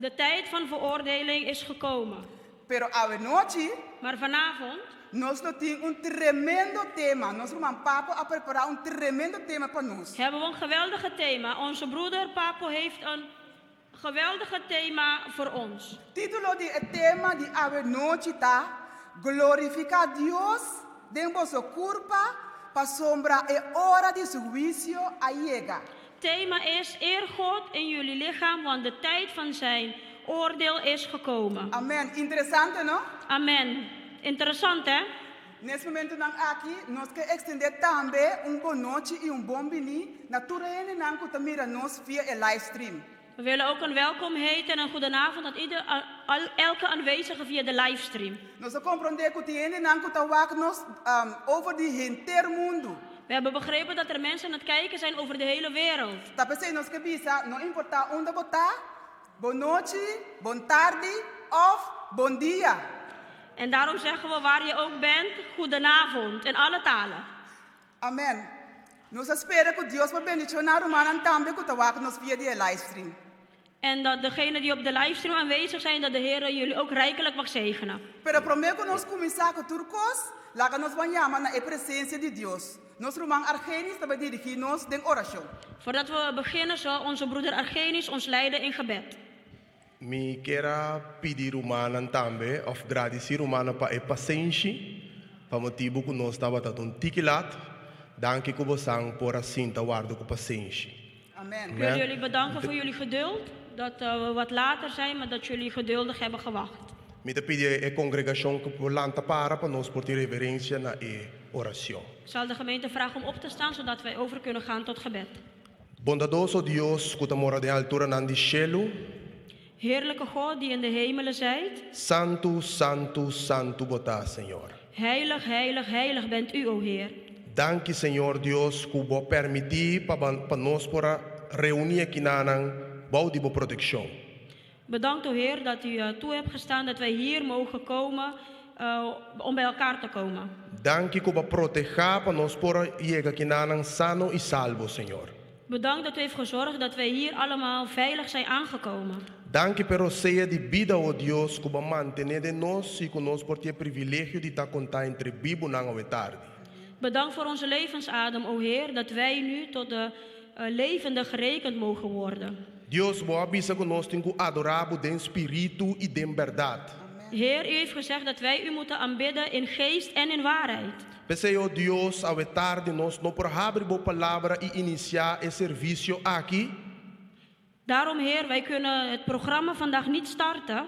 De tijd van veroordeling is gekomen. Pero awe nochi, Maar vanavond nos lo tin un tremendo tema. Nos ruman Papo a prepará un tremendo tema pa nos. Hebben we een geweldige thema. Onze broeder Papo heeft een geweldige thema voor ons. Título di e tema di awe nochi ta Glorifiká Dios den boso kurpa pasobra e ora di su huisio a yega. Thema is Eer God in jullie lichaam, want de tijd van zijn oordeel is gekomen. Amen. Interesante, no? Amen. Interessant, hè? Na e momentonan aki, nos ke ekstendé tambe un bon nochi i un bon biní na tur hendenan ku ta mira nos via e livestream. We willen ook een welkom heten en een goedenavond aan elke aanwezige via de livestream. Nos a komprondé ku tin hendenan ku ta wak nos over di henter mundu. We hebben begrepen dat er mensen aan het kijken zijn over de hele wereld. Ta p'esei nos ke bisa, no importá unda bo ta, bon nochi, bon tardi òf bon dia. En daarom zeggen we waar je ook bent, goedenavond in alle talen. Amen. Nos a spera ku Dios por bendishoná rumannan tambe ku ta wak nos via di e livestream. En dat degenen die op de livestream aanwezig zijn, dat de Heer jullie ook rijkelijk mag zegenen. Pero promé ku nos kuminsá ku tur kos, laga nos ban yama na e presensia di Dios. Nos ruman Argenis ta bai dirigí nos den orashon. Voordat we beginnen zal onze broeder Argenis ons leiden in gebed. Mi kier a pidi rumannan tambe òf gradisí rumannan pa e pasenshi, pa motibu ku nos tabata ta un tiki lat. Danki ku bosan por a sinta warda ku pasenshi. Amen. Ik wil jullie bedanken voor jullie geduld, dat we wat later zijn, maar dat jullie geduldig hebben gewacht. Mi ta pidi e kongregashon ku por lanta para pa nos por tin reverensia na e orashon. Ik zal de gemeente vragen om op te staan, zodat wij over kunnen gaan tot gebed. Bondadoso Dios ku ta mora den alturanan di shelu. Heerlijke God die in de hemelen zijt. Santu, santu, santu bo ta, Señor. Heilig, heilig, heilig bent u, o Heer. Danki, Señor Dios, ku bo a permití pa pa nos por a reuní akinanan bou di bo protekshon. Bedankt, o Heer, dat u toe hebt gestaan dat wij hier mogen komen om bij elkaar te komen. Danki ku bo a protehá pa nos por a yega akinanan sano i salbo, Señor. Bedankt dat u heeft gezorgd dat wij hier allemaal veilig zijn aangekomen. Danki p'e rosea di bida, o Dios, ku bo a mantené den nos i ku nos por tin e privilegio di ta kontá entre bibunan awe tardi. Bedankt voor onze levensadem, o Heer, dat wij nu tot de levenden gerekend mogen worden. Dios, bo a bisa ku nos tin ku adorá bo den spiritu i den bèrdat. Heer, u heeft gezegd dat wij u moeten aanbidden in geest en in waarheid. P'esei, o Dios, awe tardi nos no por habri bo palabra i inisiá e servisio aki. Daarom, Heer, wij kunnen het programma vandaag niet starten.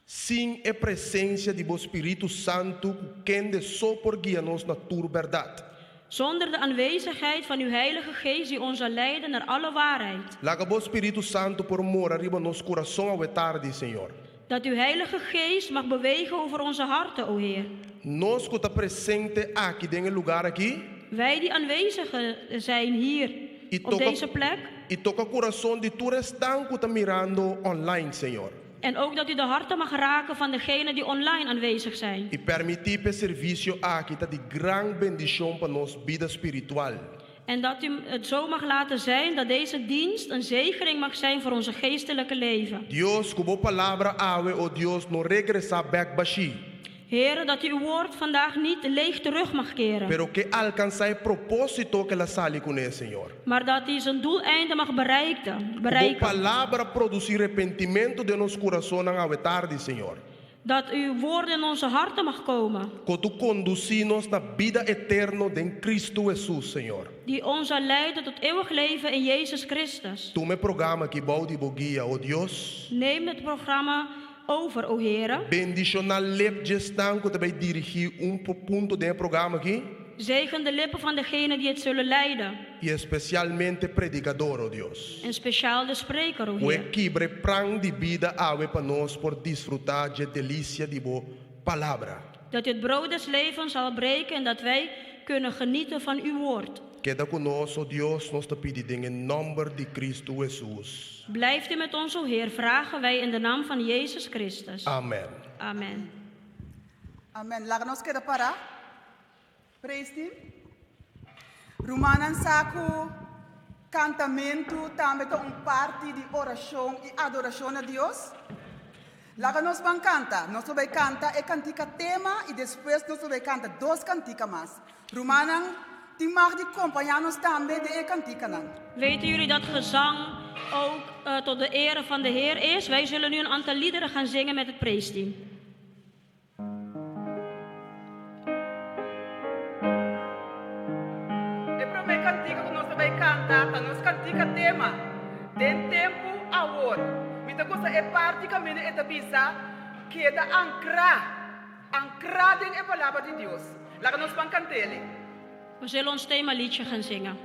Sin e presensia di bo Spiritu Santu ku kende so por guia nos na tur bèrdat. Zonder de aanwezigheid van uw Heilige Geest die ons zal leiden naar alle waarheid. Laga bo Spiritu Santu por mora riba nos kurason awe tardi, Señor. Dat uw Heilige Geest mag bewegen over onze harten, o Heer. Nos ku ta presente aki den e lugar aki. Wij die aanwezig zijn hier I op toka deze plek. I toka kurason di tur esnan ku ta mirando online, Señor. En ook dat u de harten mag raken van degenen die online aanwezig zijn. I permití p'e servisio aki ta di gran bendishon pa nos bida spiritual. En dat u het zo mag laten zijn dat deze dienst een zegening mag zijn voor onze geestelijke leven. Dios, ku bo palabra awe, o Dios, no regresá bèk bashí. Here, dat u uw woord vandaag niet leeg terug mag keren. Pero k'e alkansá e propósito k'el a sali kuné, Señor. Maar dat hij zijn doeleinde mag bereikte, Ku bo bereiken. palabra produsí repentimentu den nos kurasonnan awe tardi, Señor. Dat uw woord in onze harten mag komen. Ku tu kondusí nos na bida eterno den Kristu Hesus, Señor. Die ons zal leiden tot eeuwig leven in Jezus Christus. Tuma e programa akí bou di bo guia, o Dios. Neem het programma over, o Here. Bendishoná lep dje esnan ku ta bai dirigí un punto den e programa akí. Zegen de lippen van degenen die het zullen leiden. I espesialmente predikador, o Dios. En speciaal de spreker, o Ku e Heer. kibra e pran di bida awe pa nos por disfrutá dje delisia di bo Palabra. Dat u het brood des levens zal breken en dat wij kunnen genieten van uw woord. Keda ku nos, o Dios, nos ta pidi den e nòmber di Kristu Hesus. Blijft u met ons, o Heer, vragen wij in de naam van Jezus Christus. Amen. Amen. Amen. Laga nos keda pará. Praise team. Rumannan sa ku. Kantamentu tambe ta un parti di orashon i adorashon na Dios? Laga nos ban kanta. Nos lo bai kanta e kantika tema i despues nos lo bai kanta dos kantika mas. Rumannan tin mag di kompañá nos tambe den e kantikanan. Weten jullie dat gezang ook tot de ere van de Heer is? Wij zullen nu een aantal liederen gaan zingen met het praise-team. E promé kantika ku nos ta bai kanta ta nos kantika tema, Den tempu awor. Mi ta gusta e parti kaminda e ta bisa, Keda ankrá, ankrá den e Palabra di Dios. Laga nos ban kant'el. We zullen ons themaliedje gaan zingen.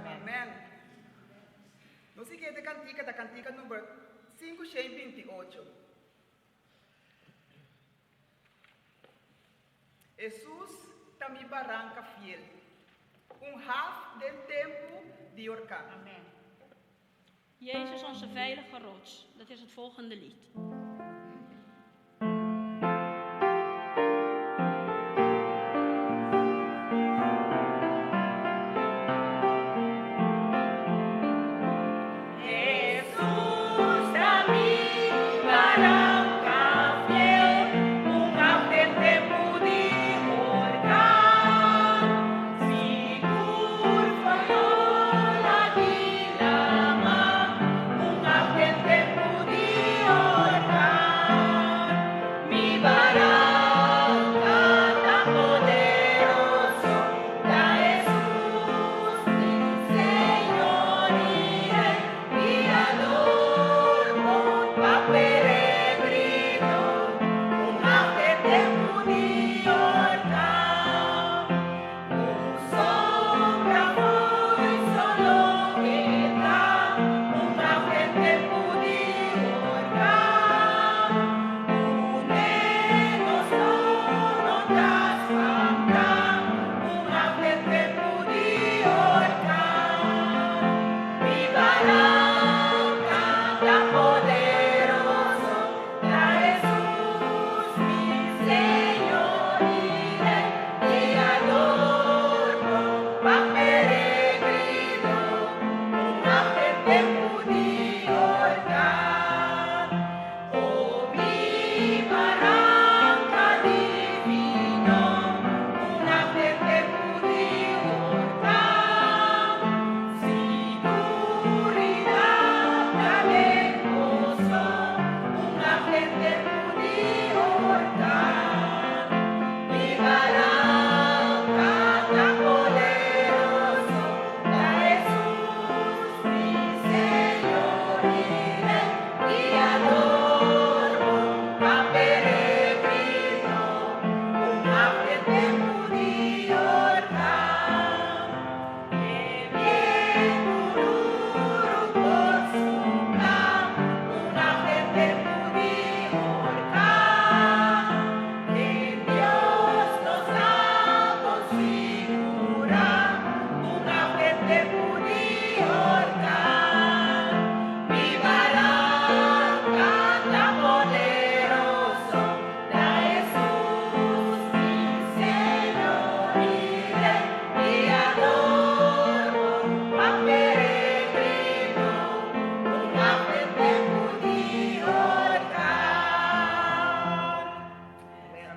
Amen. Nos siguiente kantika ta kantika number 528. Hesus ta mi baranka fiel, un haf den tempu di orkan. Amen. Jezus onze veilige rots. Dat is het volgende lied.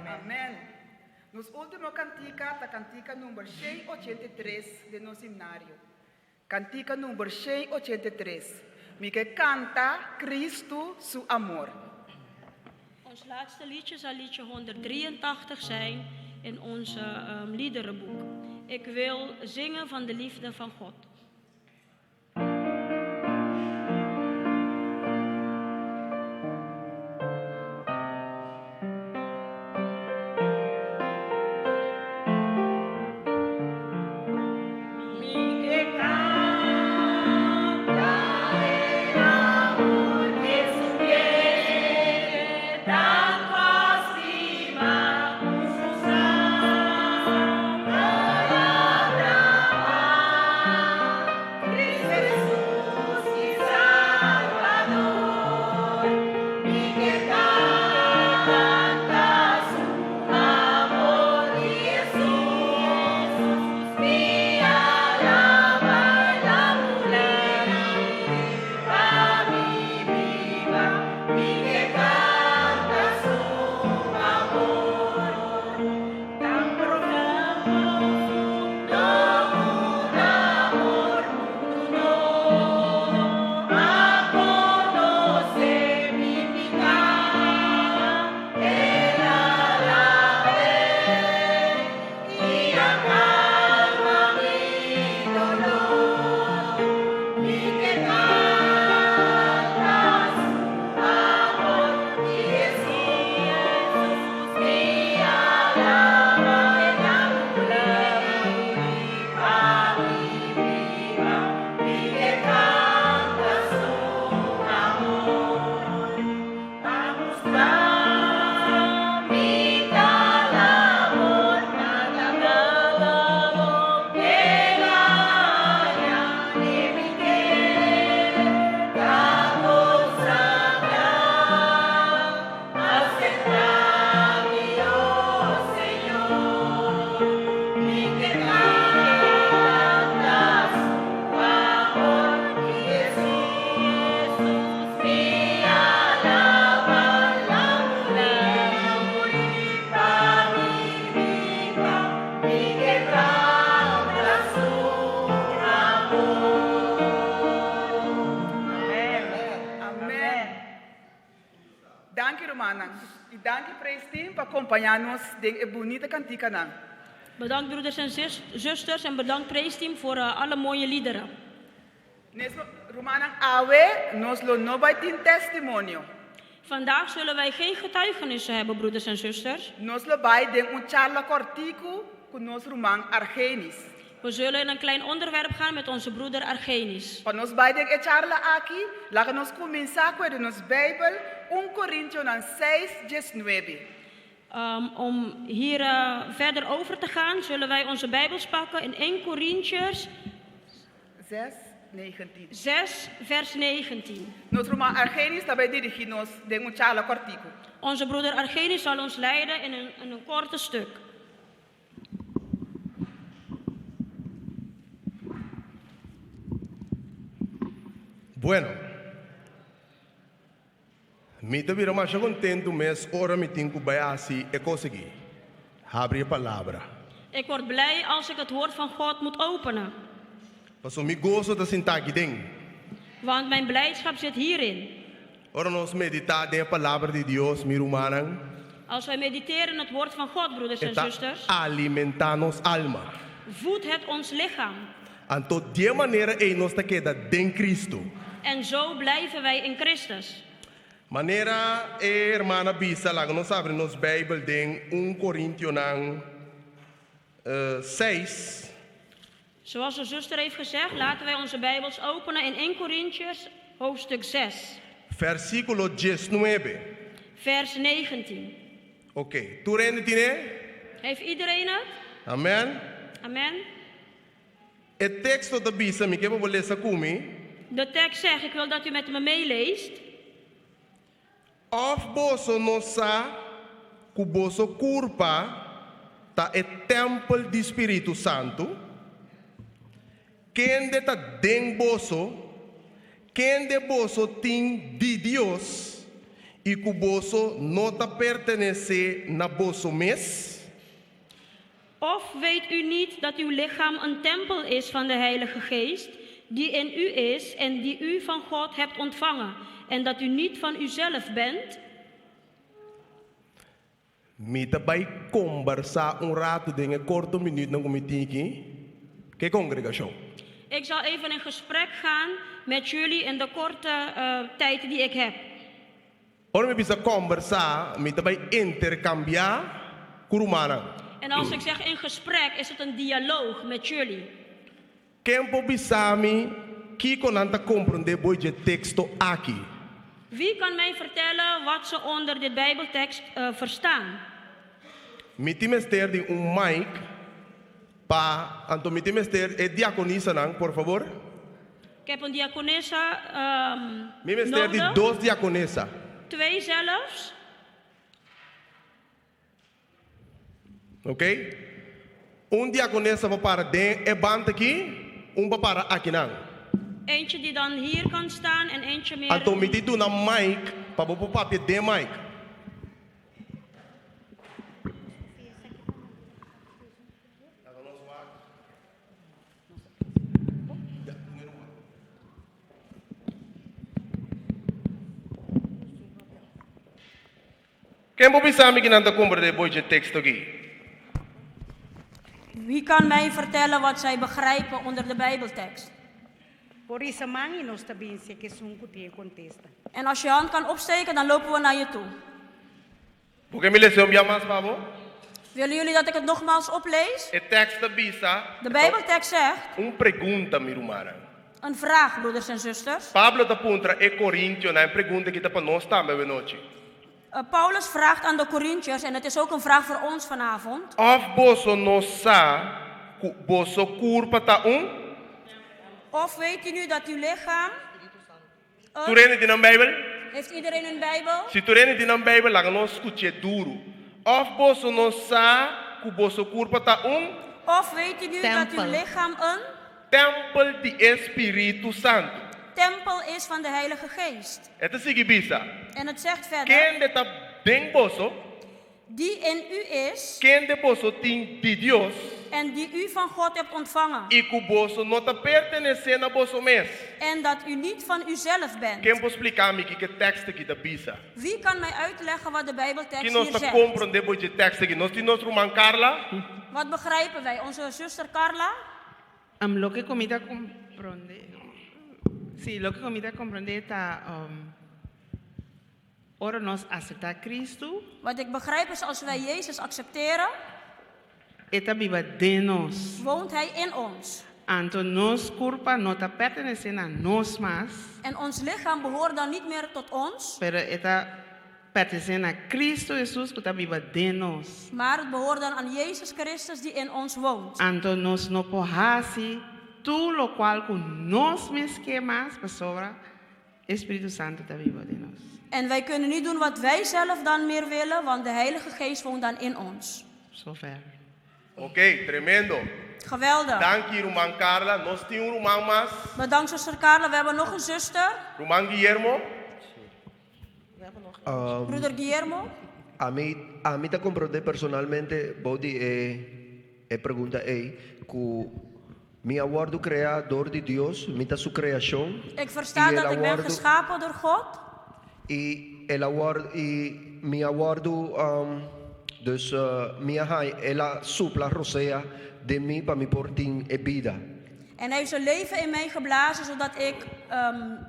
Amen. Nos último kantika ta kantika number 183 den nos himnario. Kantika number 183. Mi ke kanta Kristu su amor. Ons laatste liedje zal liedje 183 zijn in onze liederenboek. Ik wil zingen van de liefde van God. Amen. Danki, rumannan. I danki, praise team, pa kompañá nos den e bunita kantikanan. Bedankt broeders en zusters en bedankt praise voor alle mooie liederen. Nes rumannan, awe nos lo no bai tin testimonio. Vandaag zullen wij geen getuigenissen hebben, broeders en zusters. Nos lo bai den un charla kòrtiku ku nos ruman Argenis. We zullen in een klein onderwerp gaan met onze broeder Argenis. Pa nos bai den e charla aki, laga nos kuminsá ku nos Beibel 1 Korintionan 6, 19. Om hier verder over te gaan, zullen wij onze Bijbels pakken in 1 Corinthiërs 6, 19. 6, vers 19. Nos ruman Argenis ta bai dirigí nos den un charla kòrtiku. Onze broeder Argenis zal ons leiden in een korte stuk. Bueno, mi ta bira mas kontentu mes ora mi tin ku bai hasi e kos aki. Habri palabra. Ik word blij als ik het woord van God moet openen. Paso mi goso ta sintá aki den. Want mijn blijdschap zit hierin. Ora nos meditá den palabra di Dios, mi rumannan, Als wij mediteren in het woord van God, broeders en e ta zusters, alimentá nos alma. Voedt het ons lichaam. Anto di e manera ei nos ta keda den Kristu. En zo blijven wij in Christus. Manera e ruman a bisa, laga nos habri nos Beibel den 1 Korintionan 6. Zoals de zuster heeft gezegd, laten wij onze Bijbels openen in 1 Corinthiërs hoofdstuk 6, Versíkulo 19. Vers 19. Ok, tur hende tin'é? Heeft iedereen het? Amèn. Amen. E teksto ta bisa, mi ke pa bo lesa ku mi. De tekst zegt, ik wil dat u met me meeleest. Òf boso no sa ku boso kurpa ta e tèmpel di spiritu santu, kende ta den boso, kende boso tin di Dios, i ku boso no ta pertenesé na boso mes? Of weet u niet dat uw lichaam een tempel is van de Heilige Geest, die in u is en die u van God hebt ontvangen, en dat u niet van uzelf bent? Mi ta bai kombersá un ratu den e korto minütnan ku mi tin aki ku e kongregashon. Ik zal even in gesprek gaan met jullie in de korte tijd die ik heb. Ora mi bisa kombersá, mi ta bai interkambiá ku rumannan. En als ik zeg in gesprek, is het een dialoog met jullie. Ken por bisa mi kiko nan ta komprondé bo'i dje teksto aki? Wie kan mij vertellen wat ze onder dit Bijbeltekst verstaan? Mi tin mester di un mic pa, anto mi tin mester e diakonisanan, por fabor. Ik heb een diakonissa Mi mester di nodig. dos diakonesa. Twee zelfs. Ok. Un diakonesa pa para den e band aki, un pa para akinan. Eentje die dan hier kan staan en eentje meer. Anto mi tin duna mic pa bo por papia den mic. Ken bo bisa mi ki nan ta komprendé bo dje teksto aki? Wie kan mij vertellen wat zij begrijpen onder de Bijbeltekst? Por hisa man i nos ta bin serka esun ku tin e kontesta. En als je hand kan opsteken, dan lopen we naar je toe. Bo ke mi lesa un bia mas pa bo? Willen jullie dat ik het nogmaals oplees? E tekst ta bisa. De Bijbeltekst zegt. Un pregunta, mi rumannan. Een vraag, broeders en zusters. Pablo ta puntra e Korintionan, e pregunta aki ta pa nos tambe awenochi. Paulus vraagt aan de Korintiërs, en het is ook een vraag voor ons vanavond. Òf boso no sa ku boso kurpa ta un? Of weet u nu dat uw lichaam een. Tur hende tin nan Bijbel? Heeft iedereen een Bijbel? Si tur hende tin nan Bijbel, laga nos skuch'é duru. Òf boso no sa ku boso kurpa ta un? Of weet u nu dat uw Tempel. lichaam een? Tèmpel di e Spiritu Santu. Tempel is van de Heilige Geest. E ta sigui bisa. En het zegt verder. Kende ta den boso. Die in u is. Kende boso tin di Dios. En die u van God hebt ontvangen. I ku boso no ta pertenesé na boso mes. En dat u niet van uzelf bent. Ken por splika mi kiko e tekst aki ta bisa? Wie kan mij uitleggen wat de Bijbeltekst Ki nos hier ta zegt? komprondé bo dje tekst aki? Nos tin nos ruman Carla? Wat begrijpen wij? Onze zuster Carla? Am loke ku mi ta komprondé, sí, loke ku mi ta komprondé ta um, ora nos aseptá Kristu. Wat ik begrijp is als wij Jezus accepteren. E ta biba den nos. Woont Hij in ons. Anto nos kurpa no ta pertenesé na nos mas. En ons lichaam behoort dan niet meer tot ons. Pero e ta pertenesé na Kristu Hesus ku ta biba den nos. Maar het behoort dan aan Jezus Christus die in ons woont. Anto nos no por hasi tur lokual ku nos mes ke mas pasobra e Spiritu Santu ta biba den nos. En wij kunnen niet doen wat wij zelf dan meer willen, want de Heilige Geest woont dan in ons. Zover. Ok, tremendo. Geweldig. Danki ruman Carla. Nos tin un ruman mas. Bedankt zuster Carla. We hebben nog een zuster. Ruman Guillermo. Broeder Guillermo. Ami ami ta komprondé personalmente bou di e e pregunta ei ku mi a wòrdu kreá dor di Dios, mi ta su kreashon Ik versta i el dat a ik ben wòrdu geschapen door God. i el a wòrdu i mi a wòrdu dus mi a haña el a supla rosea den mi pa mi por tin e bida. En hij heeft zijn leven in mij geblazen zodat ik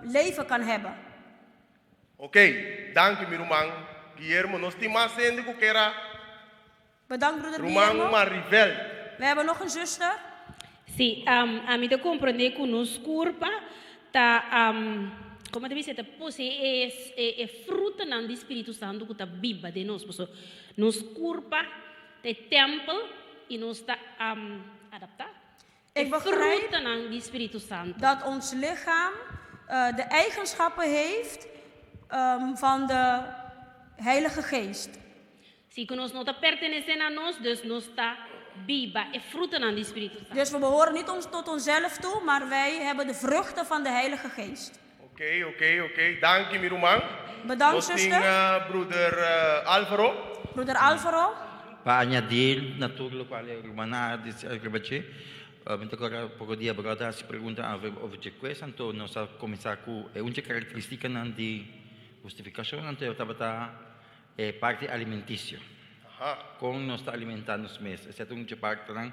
leven kan hebben. Ok, danki mi ruman Guillermo. Nos tin mas hende ku kier a. Bedankt broeder Ruman Guillermo. Maribel. We hebben nog een zuster. Sí, ami ta komprondé ku nos kurpa ta, komo ta bisa, ta poseé e frutanan di Spiritu Santu ku ta biba den nos. Pasobra nos kurpa ta e tèmpel i nos ta adaptá. E Ik begrijp frutanan di Spiritu Santu. dat ons lichaam eh, de eigenschappen heeft van de Heilige Geest. Si ku nos no ta pertenesé na nos, dus nos ta biba e frutanan di Spiritu Santu. Dus we behoren niet ons, tot onszelf toe, maar wij hebben de vruchten van de Heilige Geest. Oké. Danki, mi ruman. Bedankt, Nos tin, zuster. Broeder Alvaro. Broeder Alvaro. Pa añadi na tur lokual e rumannan a disi riba dje, mi ta kòrda poko dia bròder a hasi pregunta over dje kues, anto nos a kuminsá ku e un dje karakteristikanan di hustifikashon, anto e tabata e parti alimentisio. Kon nos ta alimentá nos mes, esei ta un dje partinan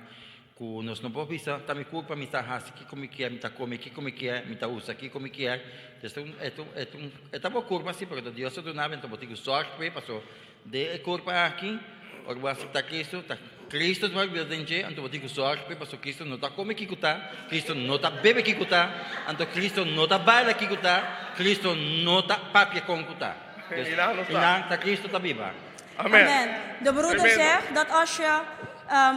ku nos no por bisa ta mi kurpa, mi ta hasi kiko mi kier, mi ta kome kiko mi kier, mi ta usa kiko mi kier. Entonces ta un, e ta un, e ta un, e ta bo kurpa si, pero ta Dios a duna bo, enton bo tin ku sòrg p'e, paso den e kurpa aki, ora bo aseptá Cristo, ta Cristo ta biba den dje, anto bo tin ku sòrg p'e, paso Cristo no ta kome kiko ta, Cristo no ta bebe kiko ta, anto Cristo no ta baila kiko ta, Cristo no ta papia kon ku ta. Dus, I nan no i sa. nan ta Cristo ta biba. Amen. Amen. De broeder Tremendo. zegt dat als je,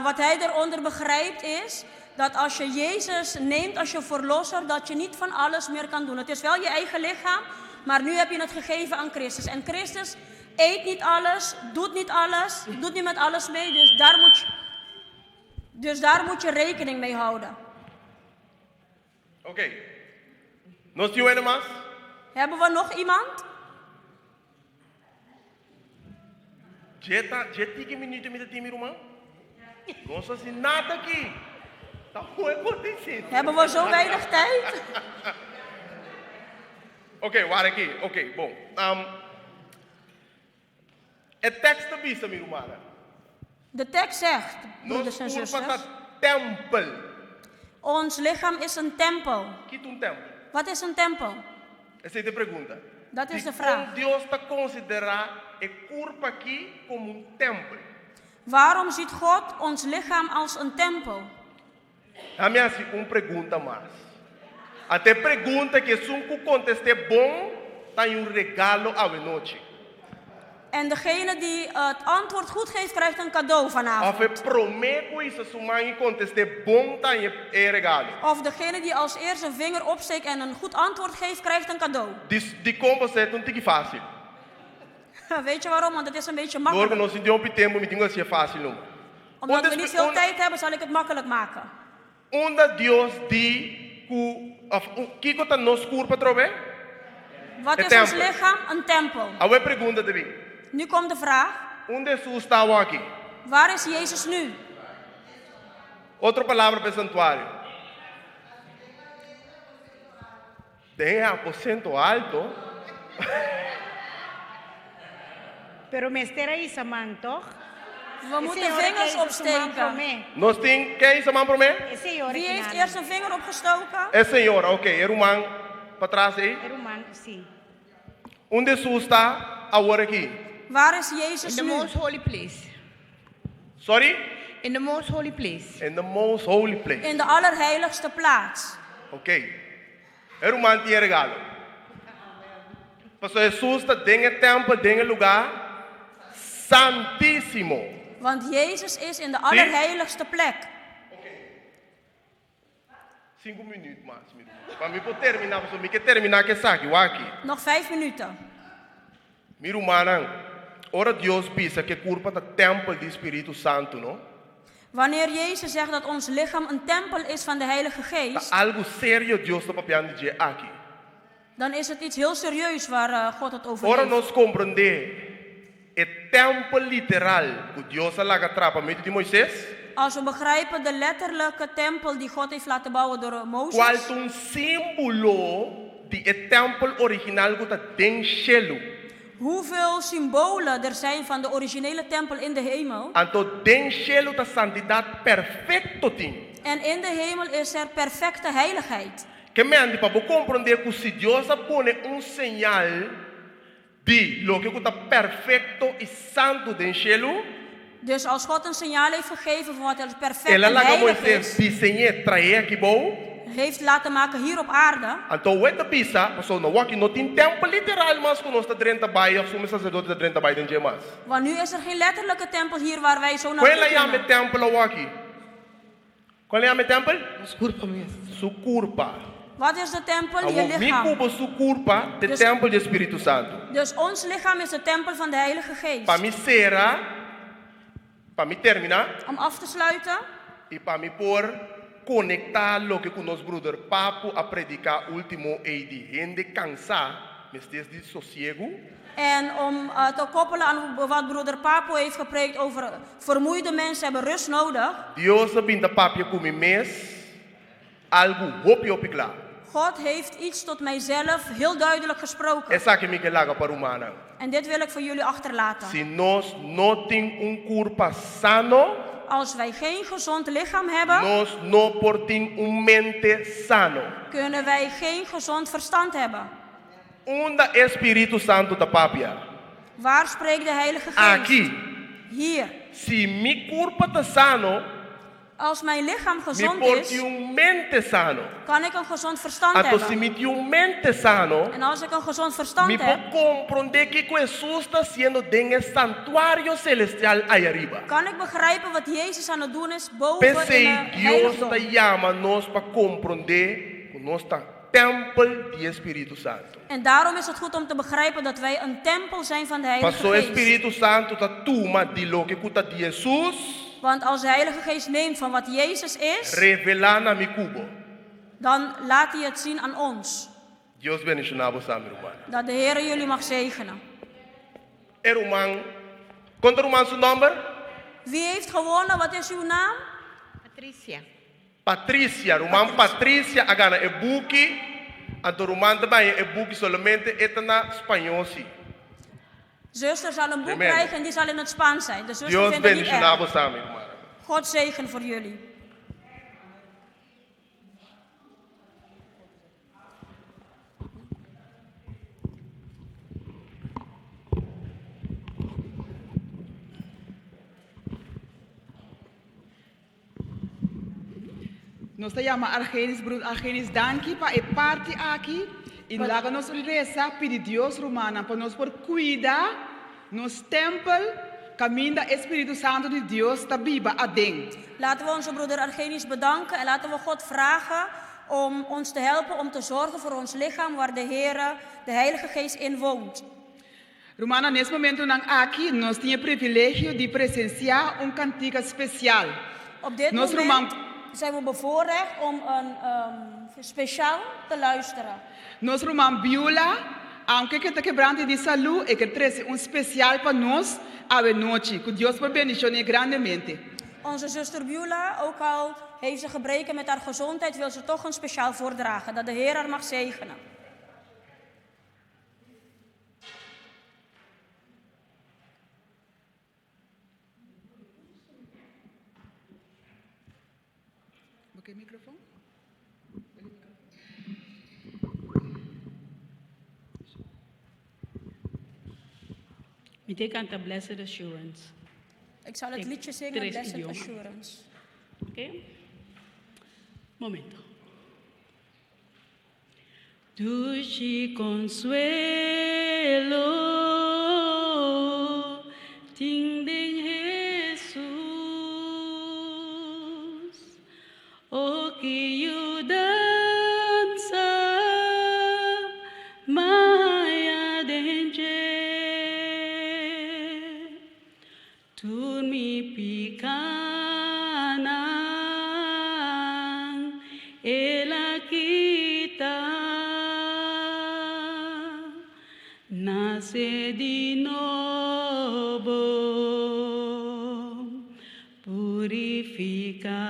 wat hij eronder begrijpt is, dat als je Jezus neemt als je verlosser, dat je niet van alles meer kan doen. Het is wel je eigen lichaam, maar nu heb je het gegeven aan Christus. En Christus eet niet alles, doet niet alles, doet niet met alles mee, dus daar moet je rekening mee houden. Oké. Nos tin un mas? Hebben we nog iemand? Dje ta, dje tiki minuto mi ta tin mi ruman? Nos a hasi nada aki. Ta hoe por tin sin. Hebben we zo weinig tijd? Oké, wak aki. Oké, bon. E tekst ta bisa mi rumannan. De tekst zegt, broeders Nos en kurpa ta zusters, tèmpel. ons lichaam is een tempel. Kiko ta un tèmpel? Wat is een tempel? Esei ta e pregunta. Dat is de Di vraag. kon Dios ta konsiderá e kurpa aki komo un tèmpel? Waarom ziet God ons lichaam als een tempel? Ami hasi un pregunta mas. Anto e pregunta ku esun ku kontest'é bon ta haña un regalo awe nochi. En degene die het antwoord goed geeft, krijgt een cadeau Òf vanavond. e promé ku hisa su man i kontest'é bon ta haña e regalo. Of degene die als eerst een vinger opsteekt en een goed antwoord geeft, krijgt een cadeau. Di dikon pasobra e ta un tiki fásil. Weet je waarom? Want het is een beetje Dor ku makkelijk. nos no tin hopi tempu, mi tin ku hasié fásil numa. Omdat Unda we niet spe- veel unda- tijd hebben, zal ik het makkelijk maken. Unda Dios di ku òf kiko ta nos kurpa atrobe? Wat E is ons tèmpel. lichaam? Een tempel. Awor e pregunta ta bin. Nu komt de vraag, Unda Hesus ta awor aki? waar is Jezus nu? Otro palabra pa santuario. Den aposento alto. Pero mester a hisa man, toch? We moeten vingers opsteken. Nos tin ken a hisa man promé? E señora Wie heeft eerst een vinger opgestoken? E señora, oké. E ruman patras ei. E ruman, si. Unda Hesus ta awor aki? Waar is Jezus In the nu? most holy place. Sorry? In the most holy place. In the most holy place. In de allerheiligste plaats. Oké. E ruman tin e regalo. Pasobra Hesus ta den e tèmpel, den e lugá santísimo. Want Jezus is in de allerheiligste plek. Sinku minüt mas, mi ruman. Pa mi por terminá, pasobra mi ke terminá ku esaki, wak aki. Nog 5 minuten. Mi rumannan, ora Dios bisa ku e kurpa ta tèmpel di Spiritu Santu, no? Wanneer Jezus zegt dat ons lichaam een tempel is van de Heilige Ta Geest, algu serio Dios ta papiando di dje aki. dan is het iets heel serieus waar God het over Ora heeft. nos komprondé e tèmpel literal ku Dios a laga traha pa medio di Moises, Als we begrijpen de letterlijke tempel die God heeft laten bouwen door Mozes, kual ta un símbolo di e tèmpel original ku ta den shelu. hoeveel symbolen er zijn van de originele tempel in de hemel. Anto den shelu ta santidat perfekto tin. En in de hemel is er perfecte heiligheid. Ke men pa bo komprondé ku si Dios a pone un señal di loke ku ta perfekto i santu den shelu, Dus als God een signaal heeft gegeven van wat er perfect El a en laga heilig Moises is, diseñ'é traé aki bou. heeft laten maken hier op aarde. Anto e ta bisa, pasobra awor aki no tin tèmpel literal mas ku nos ta drenta bai òf sumo saserdote ta drenta bai den dje mas. Want nu is er geen letterlijke tempel hier waar wij zo naartoe Kon el a yama kunnen. tèmpel awor aki? Kon yama e tèmpel? Su kurpa mes. Su kurpa. Wat is de tempel? Je Awor, mi lichaam. ku bo su kurpa, ta tèmpel di Spiritu Santu. Dus ons lichaam is de tempel van de Heilige Geest. Pa mi sera, pa mi terminá, Om af te sluiten i pa mi por konektá loke ku nos broeder Papu a prediká último ei di hende kansá, mester di sosiegu. En om eh, te koppelen aan wat broeder Papo heeft gepreekt over vermoeide mensen hebben rust nodig. Dios a bin ta papia ku mi mes algu hopi hopi kla. God heeft iets tot mijzelf heel duidelijk gesproken. Esaki mi ke laga pa rumannan. En dit wil ik voor jullie achterlaten. Si nos no tin un kurpa sano, Als wij geen gezond lichaam hebben, nos no por tin un mente sano. kunnen wij geen gezond verstand hebben. Unda e Spiritu Santu ta papia? Waar spreekt de Heilige Geest? Aki. Hier. Si mi kurpa ta sano, Als mijn lichaam mi gezond por is, tin un mente sano. kan ik een gezond verstand Anto si hebben. mi tin un mente sano, En als ik een gezond verstand mi por heb, komprondé kiko Hesus ta hasiendo den e santuario selestial ayariba. kan ik begrijpen wat Jezus aan het doen is boven in P'esei de Dios heiligdom. ta yama nos pa komprondé ku nos ta tèmpel di Spiritu Santu. En daarom is het goed om te begrijpen dat wij een tempel zijn van de Heilige Pasó Geest. Spiritu Santu ta tuma di loke ku ta di Hesus, Want als de Heilige Geest neemt van wat Jezus is, revelá na mi ku bo. dan laat hij het zien aan ons. Dios bendishoná boso, ruman. Dat de Heer jullie mag zegenen. E ruman, kon ta ruman su nòmber? Wie heeft gewonnen? Wat is uw naam? Patricia. Patricia, ruman Patricia a gana e buki. Anto ruman tambe e buki solamente e ta na spañó si. Zuster zal een boek Amen. krijgen en die zal in het Spaans zijn. De zuster Dios vindt het niet bendishoná erg. boso, ruman. God zegen voor jullie. Nos ta yama Argenis, broer Argenis, danki pa e parti aki. I laga nos resa, pidi Dios rumannan, pa nos por kuida nos tèmpel, kaminda Spiritu Santu di Dios ta biba aden. Laten we onze broeder Argenis bedanken en laten we God vragen om ons te helpen om te zorgen voor ons lichaam waar de Heer, de Heilige Geest in woont. Rumannan, na e momentonan aki, nos tin e privilegio di presensiá un kantika spesial. Op dit Nos moment ruman- zijn we bevoorrecht om een speciaal te luisteren. Nos ruman Biola, aunke ku e ta kebrantá di salú, e ke trese un spesial pa nos awe nochi. Ku Dios por bendishoná grandemente. Onze zuster Beulah, ook al heeft ze gebreken met haar gezondheid, wil ze toch een speciaal voordragen. Dat de Heer haar mag zegenen. Oké, microfoon? Mi ta kanta Blessed Assurance. Ik zal het Ik liedje zingen, tres Blessed idioma. Assurance. Oké? Momento. Dushi consuelo tin den Jesus. O ki yudansa m'a haña den dje. Tur mi pikánan el a kita. Nase di nobo, purifiká.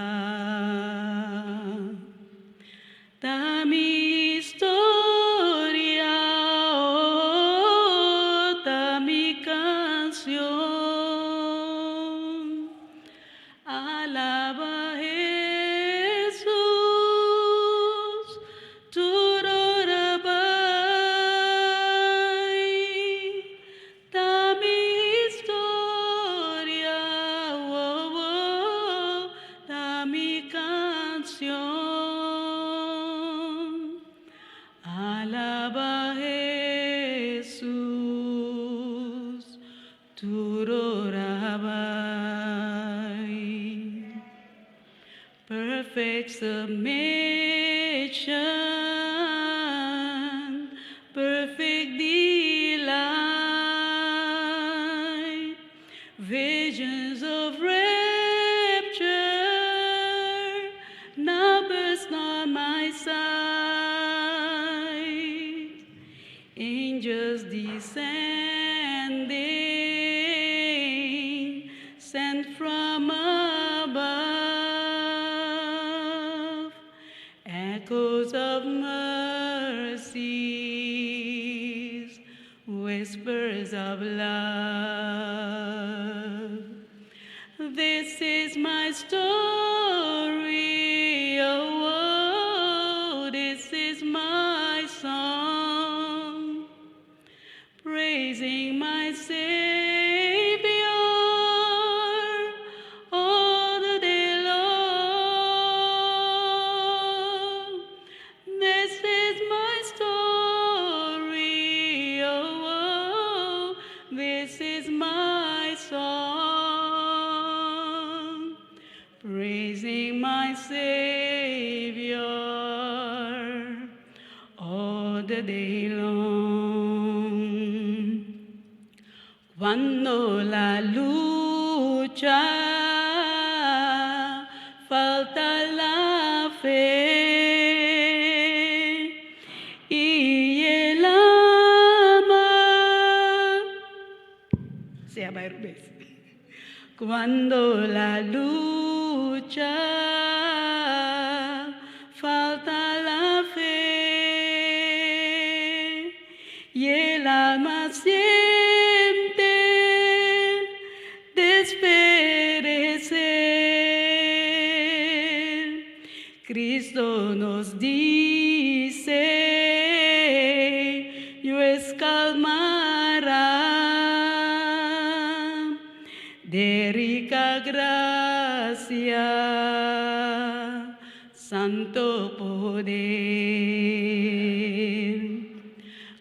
Ta mi historia, oh, ta mi kansion. Alabá Jesus, tur ora bai. Ta mi historia, oh, oh, ta mi kansion. Perfect submission, perfect delight, visions of rapture now burst on my sight. Angels descending, sent from above, echoes of mercies, whispers of love. This is my story, oh, oh, this is my song, praising my Savior all the day long. This is my story, oh, oh, this is my song, praising my Savior all the day long. Cuando la lucha falta la fe y el alma sea revés. Cuando la lucha falta la fe y el alma siente desperecer, Cristo nos dice, yo es calmará de rica gracia, santo poder.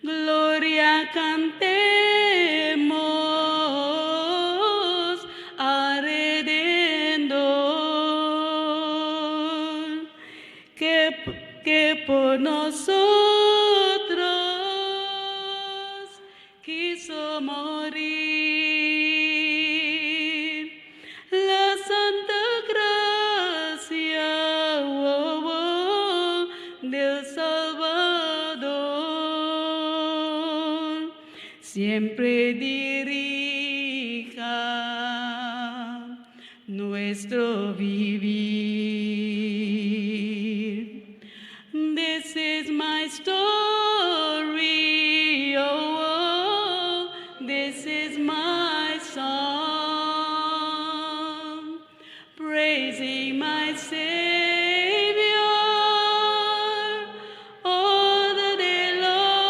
Gloria cantemos al Redentor, que por nosotros quiso morir. La santa gracia oh, oh, del Salvador siempre dirija nuestro vivir. This is my story, oh, oh, this is my song, praising my Savior all the day long.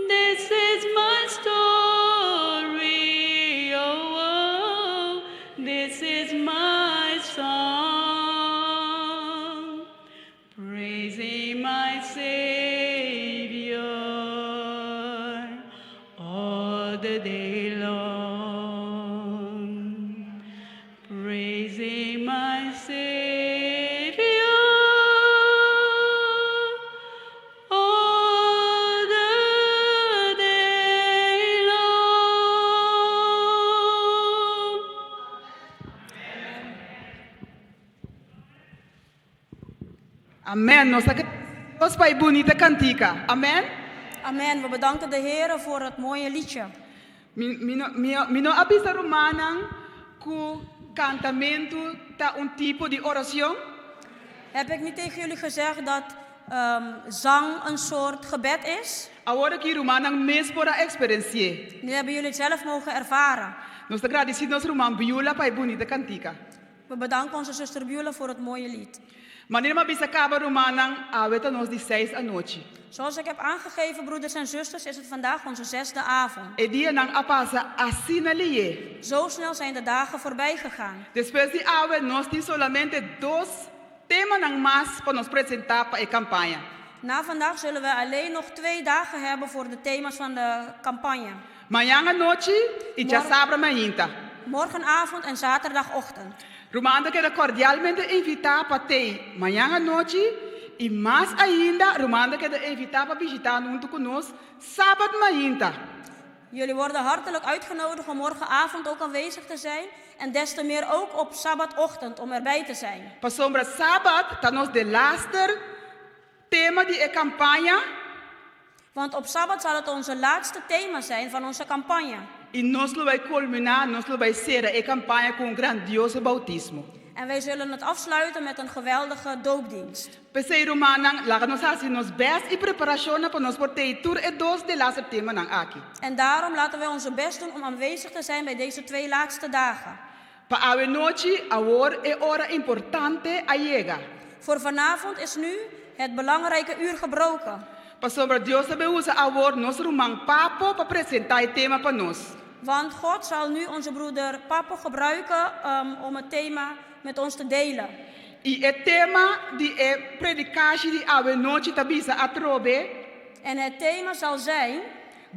This is my story, oh, oh, this is my song, praising my Savior all the day long. Praising my Savior all the day long. Amèn. Nos ta Dios pa e bunita kantika. Amèn. Amen. We bedanken de Heer voor het mooie liedje. Mi, mi, no, mi, mi no a bisa rumannan ku kantamentu ta un tipo di orashon? Heb ik niet tegen jullie gezegd dat zang een soort gebed is? Awor aki rumannan mes por a eksperensiá. Nu hebben jullie het zelf mogen ervaren. Nos ta gradisí nos ruman Biola pa e bunita kantika. We bedanken onze zuster Beulah voor het mooie lied. Manera mi a bisa kaba rumannan, awe ta nos di seis anochi. Zoals ik heb aangegeven, broeders en zusters, is het vandaag onze zesde avond. E dianan a pasa asina lihé. Zo snel zijn de dagen voorbij gegaan. Despues di awe, nos tin solamente dos temanan mas pa nos presentá pa e kampaña. Na vandaag zullen we alleen nog twee dagen hebben voor de thema's van de campagne. Mañan anochi i djasabra mainta. Morgenavond en zaterdagochtend. Rumannan ta keda kordialmente invitá pa tei mañan anochi i mas ainda rumannan ta keda invitá pa bishitá huntu ku nos sabat mainta. Jullie worden hartelijk uitgenodigd om morgenavond ook aanwezig te zijn en des te meer ook op sabbatochtend om erbij te zijn. Pasobra sabat ta nos delaster tema di e kampaña. Want op sabbat zal het onze laatste thema zijn van onze campagne. I nos lo bai kulminá, nos lo bai sera e kampaña ku un grandioso boutismo. En wij zullen het afsluiten met een geweldige doopdienst. P'esei rumannan, laga nos hasi nos bèst i preparashonnan pa nos por tei tur e dos delaster temanan aki. En daarom laten wij onze best doen om aanwezig te zijn bij deze twee laatste dagen. Pa awe nochi, awor e ora importante a yega. Voor vanavond is nu het belangrijke uur gebroken. Pasobra Dios ta bay usa awor nos ruman Papo pa presenta e tema pa nos. Want God zal nu onze broeder Papo gebruiken om het thema met ons te delen. I e tema di e predikashi di awe nochi ta bisa atrobe. En het thema zal zijn.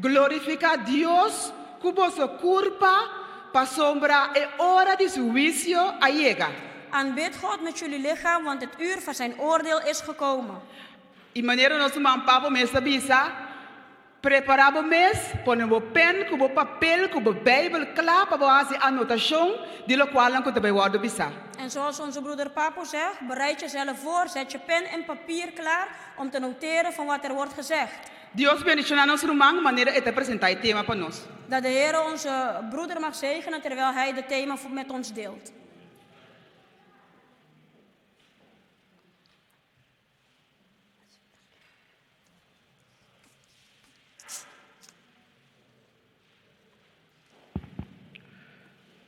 Glorifiká Dios ku boso kurpa, pasobra e ora di su huisio a yega. Aanbid God met jullie lichaam, want het uur van zijn oordeel is gekomen. I manera nos ruman Pablo mes ta bisa, Prepará bo mes, pone bo pen ku bo papel ku bo Beibel kla pa bo hasi anotashon di lokualnan ku ta bai wòrdu bisá. En zoals onze broeder Papo zegt, bereid jezelf voor, zet je pen en papier klaar om te noteren van wat er wordt gezegd. Dios bendishoná nos ruman manera e ta presentá e tema pa nos. Dat de Heere onze broeder mag zegenen terwijl hij de thema met ons deelt.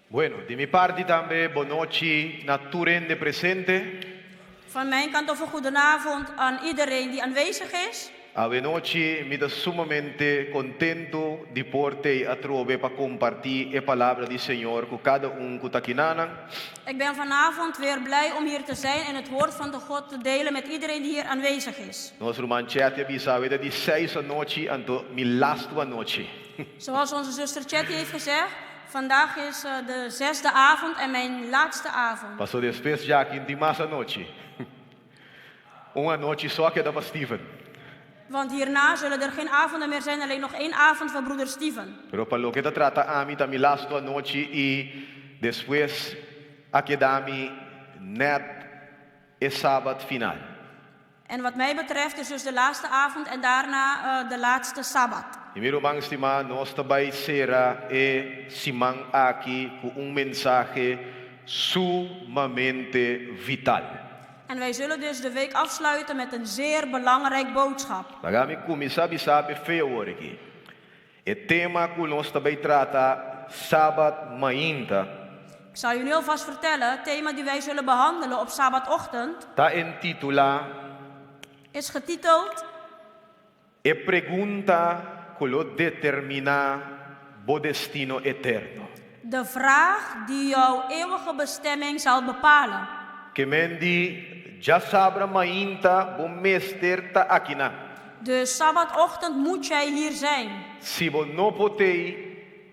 Bueno, di mi parti tambe bonochi na tur hende presente. Van mijn kant of een goedenavond aan iedereen die aanwezig is. Awenochi mi ta sumamente kontentu di por tei atrobe pa kompartí e Palabra di Señor ku kada un ku ta kinanan. Ik ben vanavond weer blij om hier te zijn en het woord van de God te delen met iedereen die hier aanwezig is. Nos ruman Chetty a bisa awe ta di seis anochi, anto mi lastu anochi. Zoals onze zuster Chetty heeft gezegd, vandaag is de zesde avond en mijn laatste avond. Paso despues djaki n'tin mas anochi. Un anochi so a keda pa Steven. Want hierna zullen er geen avonden meer zijn, alleen nog één avond voor broeder Steven. Pero pa loke ta trata ami ta mi lastu anochi i despues a keda mi nèt e sabat final. En wat mij betreft is dus de laatste avond en daarna de laatste sabbat. I mi ruman stimá, nos ta bai sera e siman aki ku un mensahe sumamente vital. En wij zullen dus de week afsluiten met een zeer belangrijk boodschap. Laga mi kuminsá bisa bo fe awor aki. E tema ku nos ta bai trata sabat mainta. Ik zal u nu alvast vertellen, het thema die wij zullen behandelen op sabbatochtend. Ta intitulá. Is getiteld. E pregunta ku lo determiná bo destino eterno. De vraag die jouw eeuwige bestemming zal bepalen. Ke men di, Djasabra mainta bo mester ta akinan. Dus sabbatochtend moet jij hier zijn. Si bo no por tei,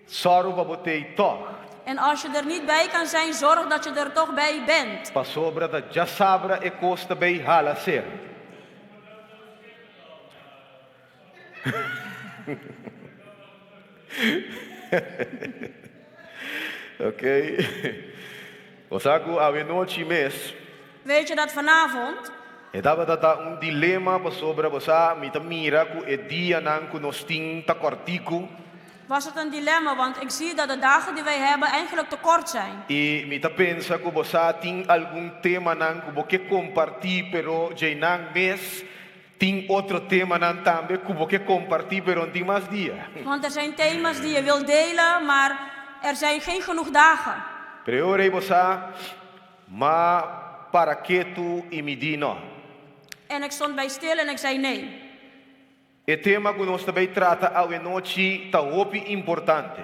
sòru pa bo tei tòg. En als je er niet bij kan zijn, zorg dat je er toch bij bent. Pasobra ta djasabra e kos ta bay hala ser. Ok. Bo sa ku awenochi mes. Weet je dat vanavond? E tabata ta un dilema pasobra bo sa mi ta mira ku e dianan ku nos tin ta kòrtiku. Was het een dilemma, want ik zie dat de dagen die wij hebben eigenlijk te kort zijn. I mi ta pensa ku bo sa tin algun temanan ku bo ke kompartí pero djeinan mes tin otro temanan tambe ku bo ke kompartí pero no tin mas dia. Want er zijn thema's die je wilt delen, maar er zijn geen genoeg dagen. Pero e ora ei bo sa, m'a para ketu i mi di no. En ik stond bij stil en ik zei nee. E tema ku nos ta bai trata awenochi ta hopi importante.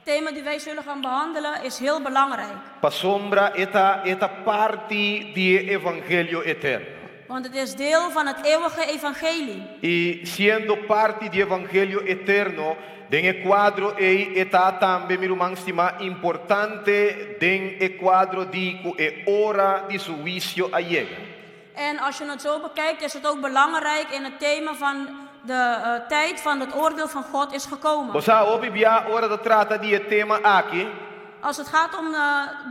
Thema die wij zullen gaan behandelen is heel belangrijk. Pasobra e ta e ta parti di e evangelio eterno. Want het is deel van het eeuwige evangelie. I siendo parti di evangelio eterno, den e kuadro ei e ta tambe, mi ruman stimá, importante den e kuadro di ku e ora di su huisio a yega. En als je het zo bekijkt, is het ook belangrijk in het thema van de tijd van het oordeel van God is gekomen. Bo sa, hopi bia ora ta trata di e tema aki. Als het gaat om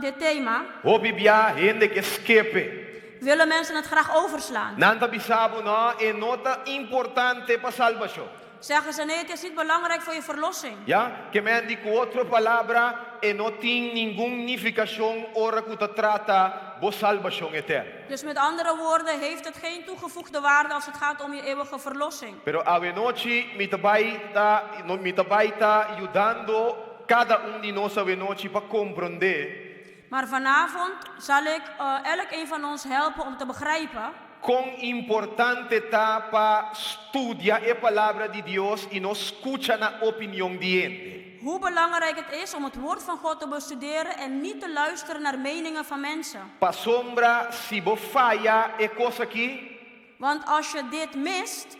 dit thema. Hopi bia hende ke skep e. Willen mensen het graag overslaan. Nan ta bisa bo, No, e no ta importante pa salbashon. Zeggen ze, nee, het is niet belangrijk voor je verlossing. Ya, ke men di ku otro palabra, e no tin ningun nifikashon ora ku ta trata bo salbashon eterno. Dus met andere woorden heeft het geen toegevoegde waarde als het gaat om je eeuwige verlossing. Pero awenochi mi ta bai ta, mi ta bai ta yudando kada un di nos awenochi pa komprondé. Maar vanavond zal ik elk een van ons helpen om te begrijpen. Kon importante ta pa studia e Palabra di Dios i no skucha na opinion di hende. Hoe belangrijk het is om het woord van God te bestuderen en niet te luisteren naar meningen van mensen. Pasobra si bo faya e kos akí. Want als je dit mist.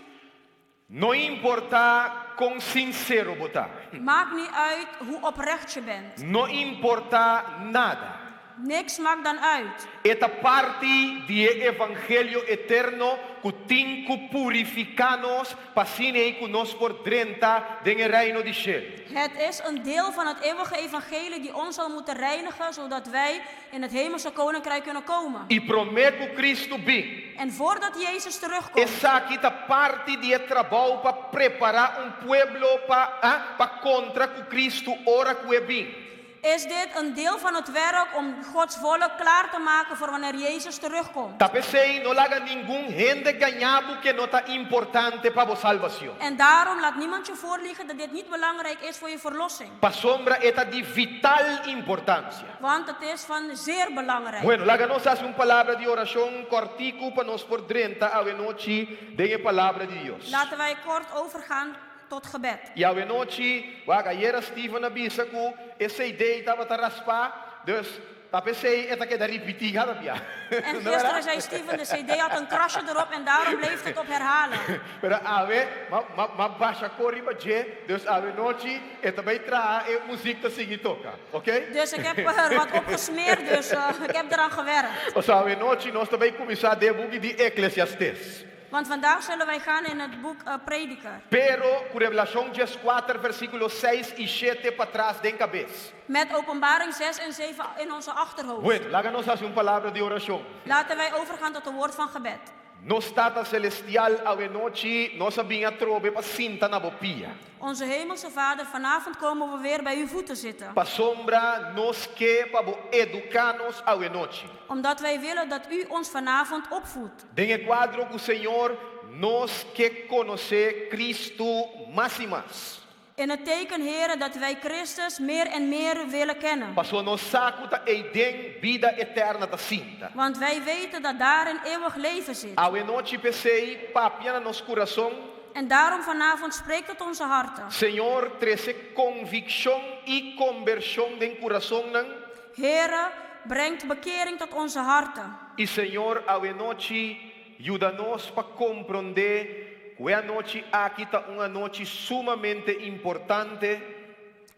No importá kon sinsero bo ta. Maakt niet uit hoe oprecht je bent. No importá nada. Niks maakt dan uit. E ta parti di e evangelio eterno ku tin ku purifiká nos pa asina ei ku nos por drenta den e Reino di shelu. Het is een deel van het eeuwige evangelie die ons zal moeten reinigen zodat wij in het hemelse koninkrijk kunnen komen. I promé ku Kristu bin. En voordat Jezus terugkomt. Esaki ta parti di e trabou pa prepará un pueblo pa pa kontra ku Kristu ora ku e bin. Is dit een deel van het werk om Gods volk klaar te maken voor wanneer Jezus terugkomt. Ta p'esei no laga ningun hende gañá bo ku e no ta importante pa bo salbacion. En daarom laat niemand je voorliegen dat dit niet belangrijk is voor je verlossing. Pasobra e ta di vital importancia. Want het is van zeer belangrijk. Bueno, laga nos hasi un palabra di orashon kòrtiku pa nos por drenta awenochi den e Palabra di Dios. Laten wij kort overgaan tot gebed. I awenochi, wak, ayera Steven a bisa ku e CD tabata raspá, dus ta p'esei e ta keda ripití kada bia. En gisteren zei Steven, de CD had een krasje erop en daarom bleef het op herhalen. Pero awe, m'a, m'a, m'a basha kor riba dje, dus awenochi e ta bai traha e muzik ta sigui toka, oké? Dus ik heb er wat op gesmeerd, dus ik heb eraan gewerkt. Pasobra awenochi nos ta bai kuminsá den e buki di Eklesiastés. Want vandaag zullen wij gaan in het boek Prediker. Pero ku Revelashon dieskuater versíkulo seis i shete patras den kabes. Met Openbaring 6 en 7 in onze achterhoofd. Bueno, laga nos hasi un palabra di orashon. Laten wij overgaan tot een woord van gebed. Nos Tata Selestial, awenochi nos a bin atrobe pa sinta na bo pia. Onze hemelse Vader, vanavond komen we weer bij uw voeten zitten. Pasobra nos ke pa bo eduká nos awenochi. Omdat wij willen dat u ons vanavond opvoedt. Den e kuadro ku Señor, nos ke konosé Kristu mas i mas. In het teken, Here, dat wij Christus meer en meer willen kennen. Pasobra nos sa ku ta ei den bida eterna ta sinta. Want wij weten dat daarin eeuwig leven zit. Awenochi p'esei papia na nos kurason. En daarom vanavond spreekt tot onze harten. Señor, trese konvikshon i kombershon den kurasonnan. Here, brengt bekering tot onze harten. I Señor, awenochi yuda nos pa komprondé ku e anochi aki ta un anochi sumamente importante.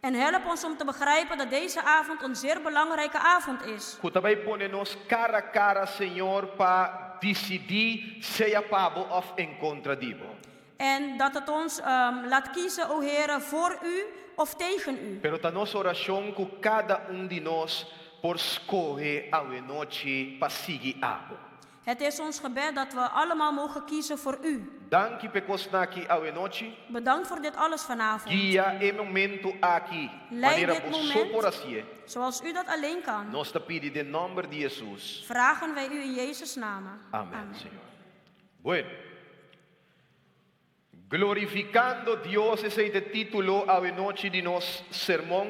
En help ons om te begrijpen dat deze avond een zeer belangrijke avond is. Ku ta bai pone nos kara kara, Señor, pa disidí sea pa bo òf en kontra di bo. En dat het ons laat kiezen, o Here, voor U of tegen U. Pero ta nos orashon ku kada un di nos por skohe awenochi pa sigui abo. Het is ons gebed dat we allemaal mogen kiezen voor U. Danki p'e kosnan aki awenochi. Bedankt voor dit alles vanavond. Guia e momento aki Leid manera dit bo so moment por hasié. zoals U dat alleen kan. Nos ta pidi den nòmber di Hesus. Vragen wij U in Jezus name. Amen, Señor. Bueno. Glorificando Dios, esei ta e título awenochi di nos sermon.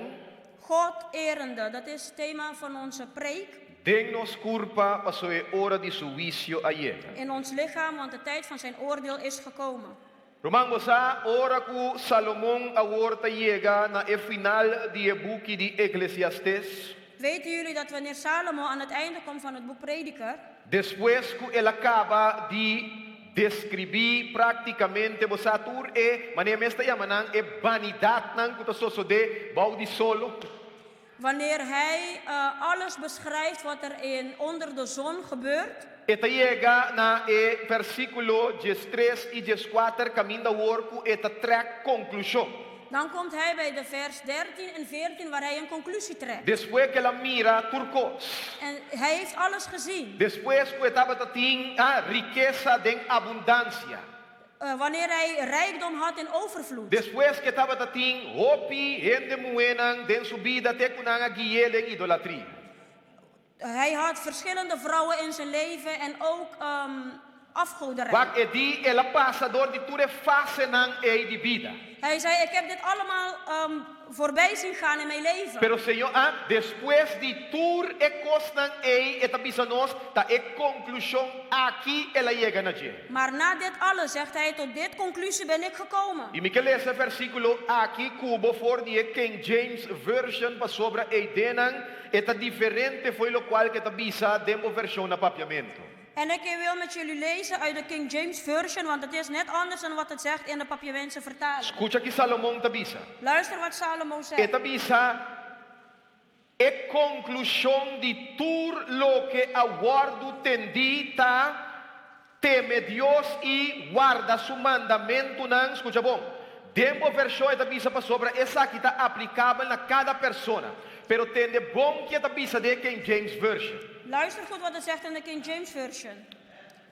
God erende, dat is het thema van onze preek. Den nos kurpa, pasobra e ora di su huisio a yega. In ons lichaam, want de tijd van zijn oordeel is gekomen. Ruman, bo sa ora ku Salomon awor ta yega na e final di e buki di Eklesiastes? Weten jullie dat wanneer Salomo aan het einde komt van het boek Prediker? Despues ku el a kaba di deskribí práktikamente bo sa tur e, manera mes ta yama nan, e banidatnan ku ta sosodé bou di solo. Wanneer hij alles beschrijft wat er in onder de zon gebeurt. E ta yega na e versíkulo 13 i 14 kaminda awor ku e ta trèk konklushon. Dan komt hij bij de vers 13 en 14 waar hij een conclusie trekt. Despues ku el a mira tur kos. En hij heeft alles gezien. Despues ku e tabata tin rikesa den abundansia. Wanneer hij rijkdom had in overvloed. Despues ku e tabata tin hopi hende muhénan den su bida te ku nan a gui'é den idolatria. Hij had verschillende vrouwen in zijn leven en ook afgoderij. Wak, e di, el a pasa dor di tur e fasenan ei di bida. Hij zei, ik heb dit allemaal voorbij zien gaan in mijn leven. Pero Señor a, despues di tur e kosnan ei, e ta bisa nos, ta e konklushon aki el a yega na dje. Maar na dit alles, zegt hij, tot dit conclusie ben ik gekomen. I mi ke lesa e versíkulo aki ku bo for di e King James Version pasobra eidenan e ta diferente fo'i lokual ku e ta bisa den bo vershon na papiamentu. En ik wil met jullie lezen uit de King James Version, want het is net anders dan wat het zegt in de Papiamentse vertaling. Skucha ki Salomon ta bisa. Luister wat Salomo E zegt. ta bisa, E konklushon di tur loke a wòrdu tendí ta, Teme Dios i warda su mandamentunan. Skucha bon, den bo vershon e ta bisa pasobra esaki ta aplikabel na kada persona. Pero tende bon ki e ta bisa den e King James Version. Luister goed wat het zegt in de King James Version.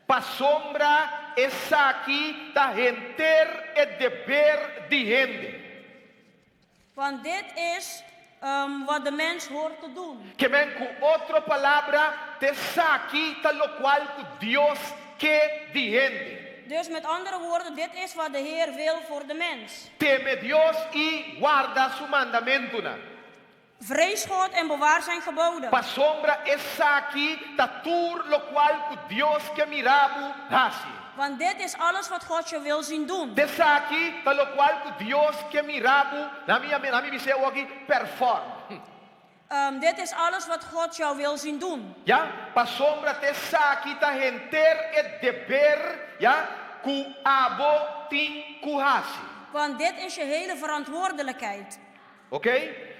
Pasobra esaki ta henter e deber di hende. Want dit is wat de mens hoort te doen. Ke men ku otro palabra, t'esaki ta lokual ku Dios ke di hende. Dus met andere woorden, dit is wat de Heer wil voor de mens. Teme Dios i warda su mandamentunan. Vrees God en bewaar zijn geboden. Pasobra esaki ta tur lokual ku Dios ke mira bo hasi. Want dit is alles wat God je wil zien doen. T'esaki ta lokual ku Dios ke mira bo, na mi na mi bis'é awoki, perform. Dit is alles wat God jou wil zien doen. Ya, pasobra t'esaki ta henter e deber, ya, ku abo tin ku hasi. Want dit is je hele verantwoordelijkheid. Ok,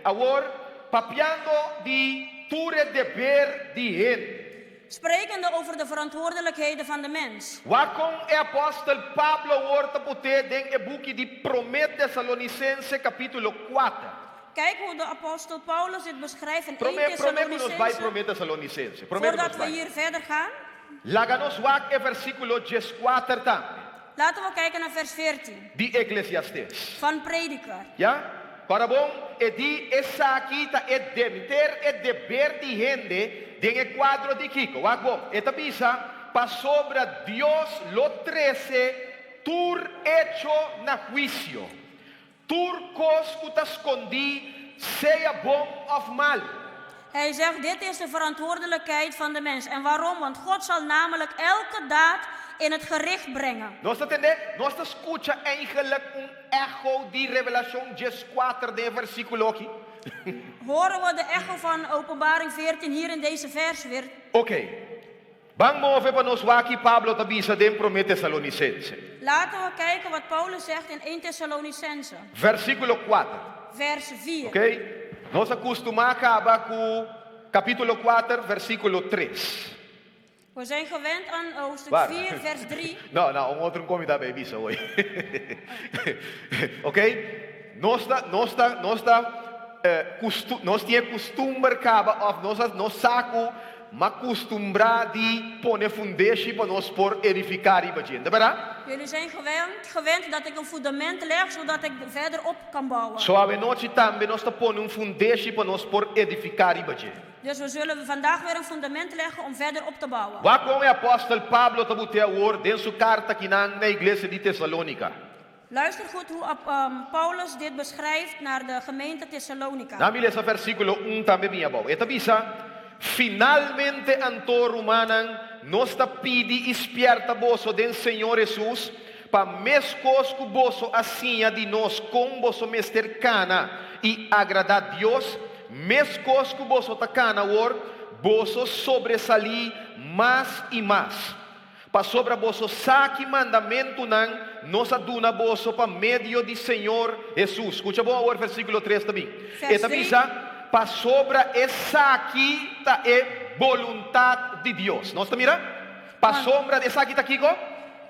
awor papiando di tur e deber di hende. Sprekende over de verantwoordelijkheden van de mens. Wak kon e apòstel Pablo awor ta put'é den e buki di Promé Tesalonisense kapítulo kuater. Kijk hoe de apostel Paulus dit beschrijft in 1 Promé, promé ku nos bai Thessalonicenzen. Promé Tesalonisense, promé ku nos Voordat we bai. hier verder gaan. Laga nos wak e versíkulo 14 tambe. Laten we kijken naar vers 14. Di Eklesiastés. Van Prediker. Ya? Para bon, e di esaki ta e denter e deber di hende den e kuadro di kiko? Wak bon, e ta bisa, Pasobra Dios lo trese tur echo na huisio, tur kos ku ta skondí, sea bon òf malu. Hij zegt, dit is de verantwoordelijkheid van de mens. En waarom? Want God zal namelijk elke daad in het gericht brengen. Nos ta tende? Nos ta skucha eigenlijk un echo di Revelashon 14 den e versíkulo aki. Horen we de echo van Openbaring 14 hier in deze vers weer? Oké. Ban move pa nos wak ki Pablo ta bisa den Promé Tesalonisense. Laten we kijken wat Paulus zegt in 1 Thessalonicenzen. Versíkulo kuater. Vers 4. Oké? Nos a kustumá kaba ku kapítulo kuater, versíkulo tres. We zijn gewend aan hoofdstuk Waar? 4, vers 3. No, no, un otro un comida baby so hoy. Oké? Nos ta, nos ta, nos ta, eh, kustu, nos tin e kustumber kaba of nos a, nos sa ku m'a kustumbrá di pone fundeshi pa nos por edifiká riba dje. Ta bèrdat? Jullie zijn gewend, gewend dat ik een fundament leg zodat ik verder op kan bouwen. So awenochi tambe nos ta pone un fundeshi pa nos por edifiká riba dje. Dus we zullen vandaag weer een fundament leggen om verder op te bouwen. Wak kon e apòstel Pablo ta buté awor den su karta kinan na iglesia di Tesalónika. Luister goed hoe Paulus dit beschrijft naar de gemeente Thessalonica. Na mi lesa versíkulo un tambe bin abou. E ta bisa, Finalmente anto, rumannan, nos ta pidi i spièrta boso den Señor Hesus, pa meskos ku boso a siña di nos kon boso mester kana i agradá Dios, meskos ku boso ta kana awor, boso sobresalí mas i mas. Pasobra boso sa ki mandamentunan nos a duna boso pa medio di Señor Hesus. Skucha bon awor versíkulo tres ta bin. E Vers ta 3. bisa, Pasobra esaki ta e boluntat di Dios. Nos ta mira? Want, Pasobra esaki ta kiko?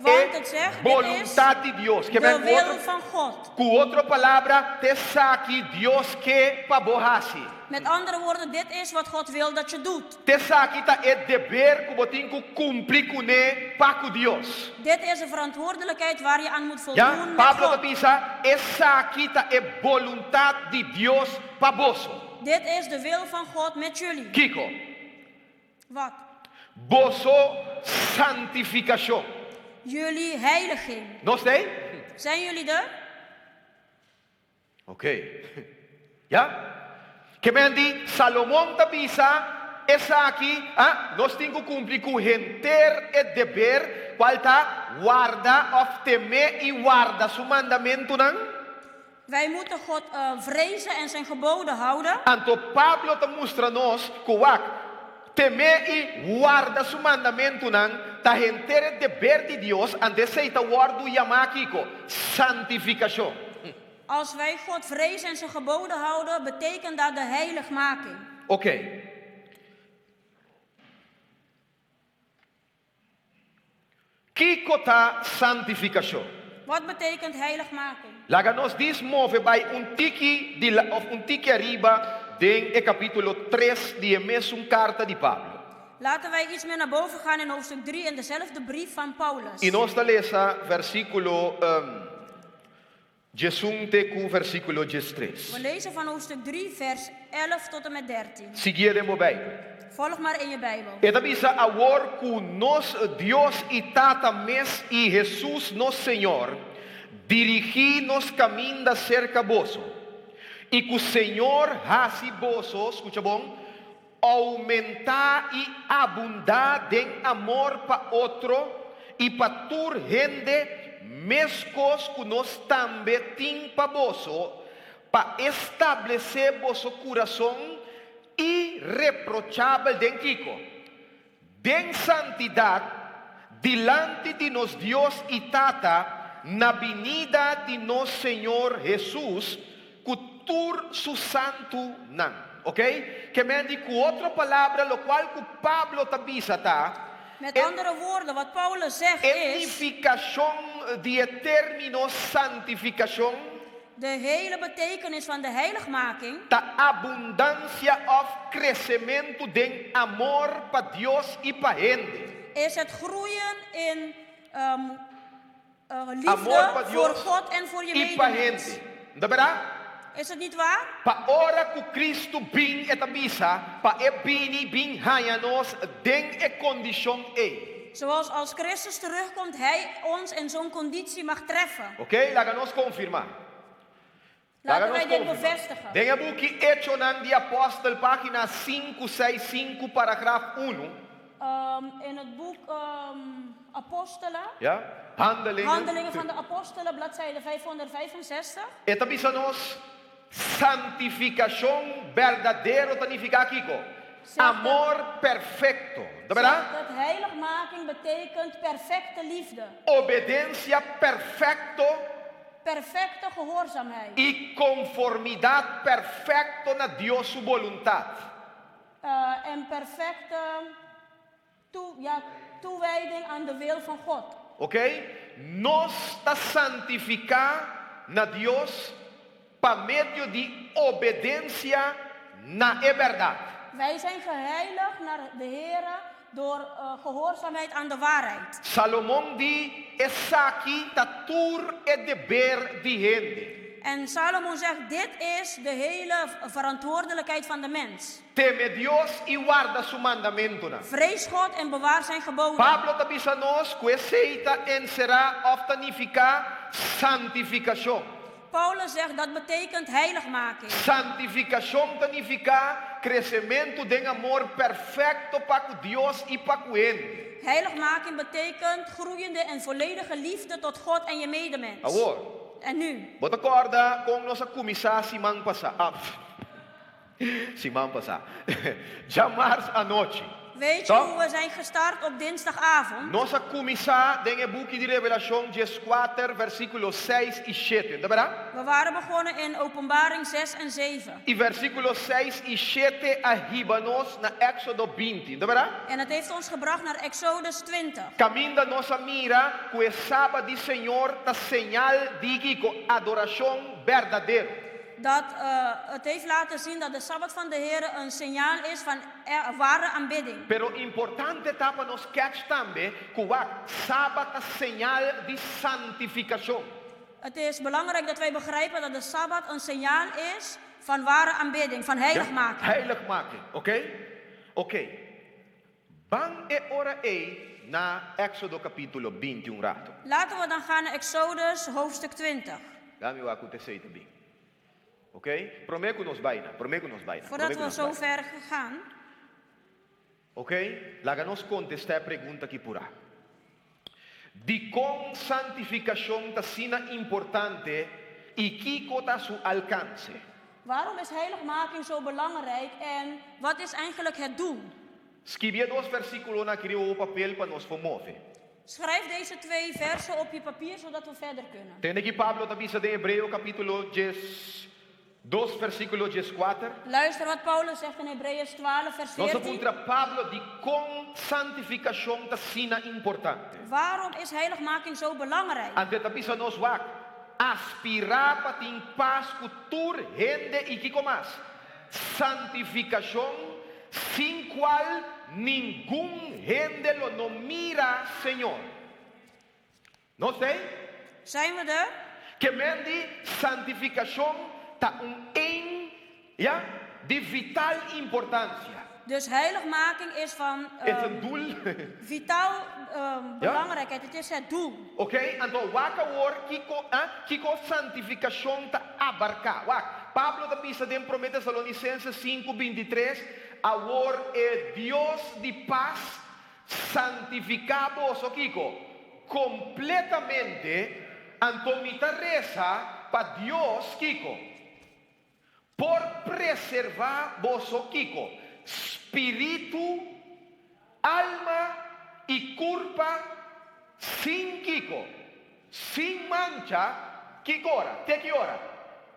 want E het zegt, dit is boluntat di Dios. Ke de men ku wil otro, van God. ku otro palabra, t'esaki Dios ke pa bo hasi. Met andere woorden, dit is wat God wil dat je doet. T'esaki ta e deber ku bo tin ku kumpli kuné pa ku Dios. Dit is de verantwoordelijkheid waar je aan moet Ya, voldoen met Pablo ta God. bisa, Esaki ta e boluntat di Dios pa boso. Dit is de wil van God met jullie. Kiko? Wat? Boso santifikashon. Jullie heiliging. Nos t'ei? Zijn jullie er? Ok. Ya? Ke men di, Salomon ta bisa, Esaki, ah, nos tin ku kumpli ku henter e deber, kual ta, warda òf teme i warda su mandamentunan. Wij moeten God eh, vrezen en zijn geboden houden. Anto Pablo ta mustra nos ku wak, teme i warda su mandamentunan ta henter e deber di Dios, anto esei ta wòrdu yamá kiko? Santifikashon. Als wij God vrezen en zijn geboden houden, betekent dat de heiligmaking. Ok. Kiko ta santifikashon? Wat betekent heiligmaking? Laga nos dis move bai un tiki di òf un tiki ariba den e kapítulo tres di e mesun karta di Pablo. Laten wij iets meer naar boven gaan in hoofdstuk 3 in dezelfde brief van Paulus. I nos ta lesa versíkulo 11 te ku versíkulo 13. We lezen van hoofdstuk 3, vers 11 tot en met 13. Siguié den bo Bijbel. Volg maar in je Bijbel. E ta bisa, Awor ku nos Dios i Tata mes i Hesus nos Señor dirigí nos kaminda serka boso, i ku Señor hasi boso, skucha bon, oumentá i abundá den amor pa otro i pa tur hende meskos ku nos tambe tin pa boso, pa establesé boso kurason ireprochabel den kiko? Den santidat dilanti di nos Dios i Tata na binida di nos Señor Hesus ku tur su santunan. Ok? Ke men di ku otro palabra lokual ku Pablo ta bisa ta, Met e andere woorden, wat Paulus zegt e is, nifikashon di e término santifikashon, de hele betekenis van de heiligmaking Ta abundansia òf kresementu den amor pa Dios i pa hende. is het groeien in ehm, eh, Amor liefde pa voor Dios God en voor je i pa medemens. hende. No ta bèrdat? Is het niet waar? Pa ora ku Kristu bin e ta bisa pa e bini bin haña nos den e kondishon ei. Zoals als Christus terugkomt, Hij ons in zo'n conditie mag treffen. Oké, laga nos konfirmá. Laga Laten nos wij dit konfirmá. bevestigen. Den e buki Echonan di Apòstel, página sinku seis sinku, paragraf unu. Ehm, in het boek ehm, Apostelen, Ja, Handelingen. Handelingen van de Apostelen, bladzijde 565. E ta bisa nos, santifikashon berdadero ta nifiká kiko? Amor perfekto. Ta bèrdat? Zegt dat heiligmaking betekent perfecte liefde. Obedensia perfekto. Perfecte gehoorzaamheid. I konformidat perfekto na Dios su boluntat. Eh, en perfecte toe, ja, toewijding aan de wil van God. Ok? Nos ta santifiká na Dios pa medio di obedensia na e bèrdat. Wij zijn geheiligd naar de Here door eh, gehoorzaamheid aan de waarheid. Salomon di, Esaki ta tur e deber di hende. En Salomon zegt, dit is de hele verantwoordelijkheid van de mens. Teme Dios i warda su mandamentunan. Vrees God en bewaar zijn geboden. Pablo ta bisa nos ku esei ta enserá òf ta nifiká santifikashon. Paulus zegt, dat betekent heiligmaking. Santifikashon ta nifiká kresementu den amor perfekto pa ku Dios i pa ku hende. Heiligmaking betekent groeiende en volledige liefde tot God en je medemens. Awor. En nu? Bo ta kòrda kon nos a kuminsá siman pasá? Ah, siman pasá. Djamars anochi. Weet je Toch? hoe we zijn gestart op dinsdagavond? Nos a kuminsá den e buki di Revelashon 14, versíkulo 6 i 7, ta bèrdat? We waren begonnen in Openbaring 6 en 7. I versíkulo 6 i 7 a hiba nos na Éksodo 20, ta bèrdat? En het heeft ons gebracht naar Exodus 20. Kaminda nos a mira ku e Sabat di Señor ta señal di kiko? Adorashon berdadero. Dat het heeft laten zien dat de Sabbat van de Heer een signaal is van ware aanbidding. Pero importante ta pa nos catch tambe ku wak, Sabat ta señal di santifikashon. Het is belangrijk dat wij begrijpen dat de Sabbat een signaal is van ware aanbidding, van heiligmaking. Heiligmaking, oké? Oké. Ban e ora ei na Éksodo kapítulo 20 un ratu. Laten we dan gaan naar Exodus hoofdstuk 20. Dami wak ku esei ta bin. Oké? Promé ku nos bai na, promé ku nos bai na. Voordat promé ku we nos zo bai na. ver gaan, Oké? Laga nos kontestá e pregunta aki purá. Dikon santifikashon ta asina importante i kiko ta su alkanse? Waarom is heiligmaking zo belangrijk en wat is eigenlijk het doel? Skibi e dos versíkulonan aki riba bo papel pa nos por move. Schrijf deze twee versen op je papier zodat we verder kunnen. Tende ki Pablo ta bisa den Hebreo kapítulo 12 versíkulo 14. Luister wat Paulus zegt in Hebreeën 12 vers Nos a 14. puntra Pablo dikon santifikashon ta asina importante. Waarom is heiligmaking zo belangrijk? Anto e ta bisa nos wak, aspirá pa tin pas ku tur hende i kiko mas? Santifikashon, sin kual ningun hende lo no mira Señor. Nos t'ei? Zijn we er? Ke men di santifikashon ta un ein, ya, di vital importansia. Dus heiligmaking is van E ta un doel. vitaal belangrijkheid. Het is het doel. Oké, anto wak awor kiko, ah, kiko santifikashon ta abarká. Wak, Pablo ta bisa den Promé Tesalonisense sinku, 23, Awor e Dios di pas santifiká boso, kiko? Kompletamente, anto mi ta resa pa Dios, kiko? Por preservá boso kiko? Spiritu, alma i kurpa sin kiko? Sin mancha, kiko ora? Te ki ora?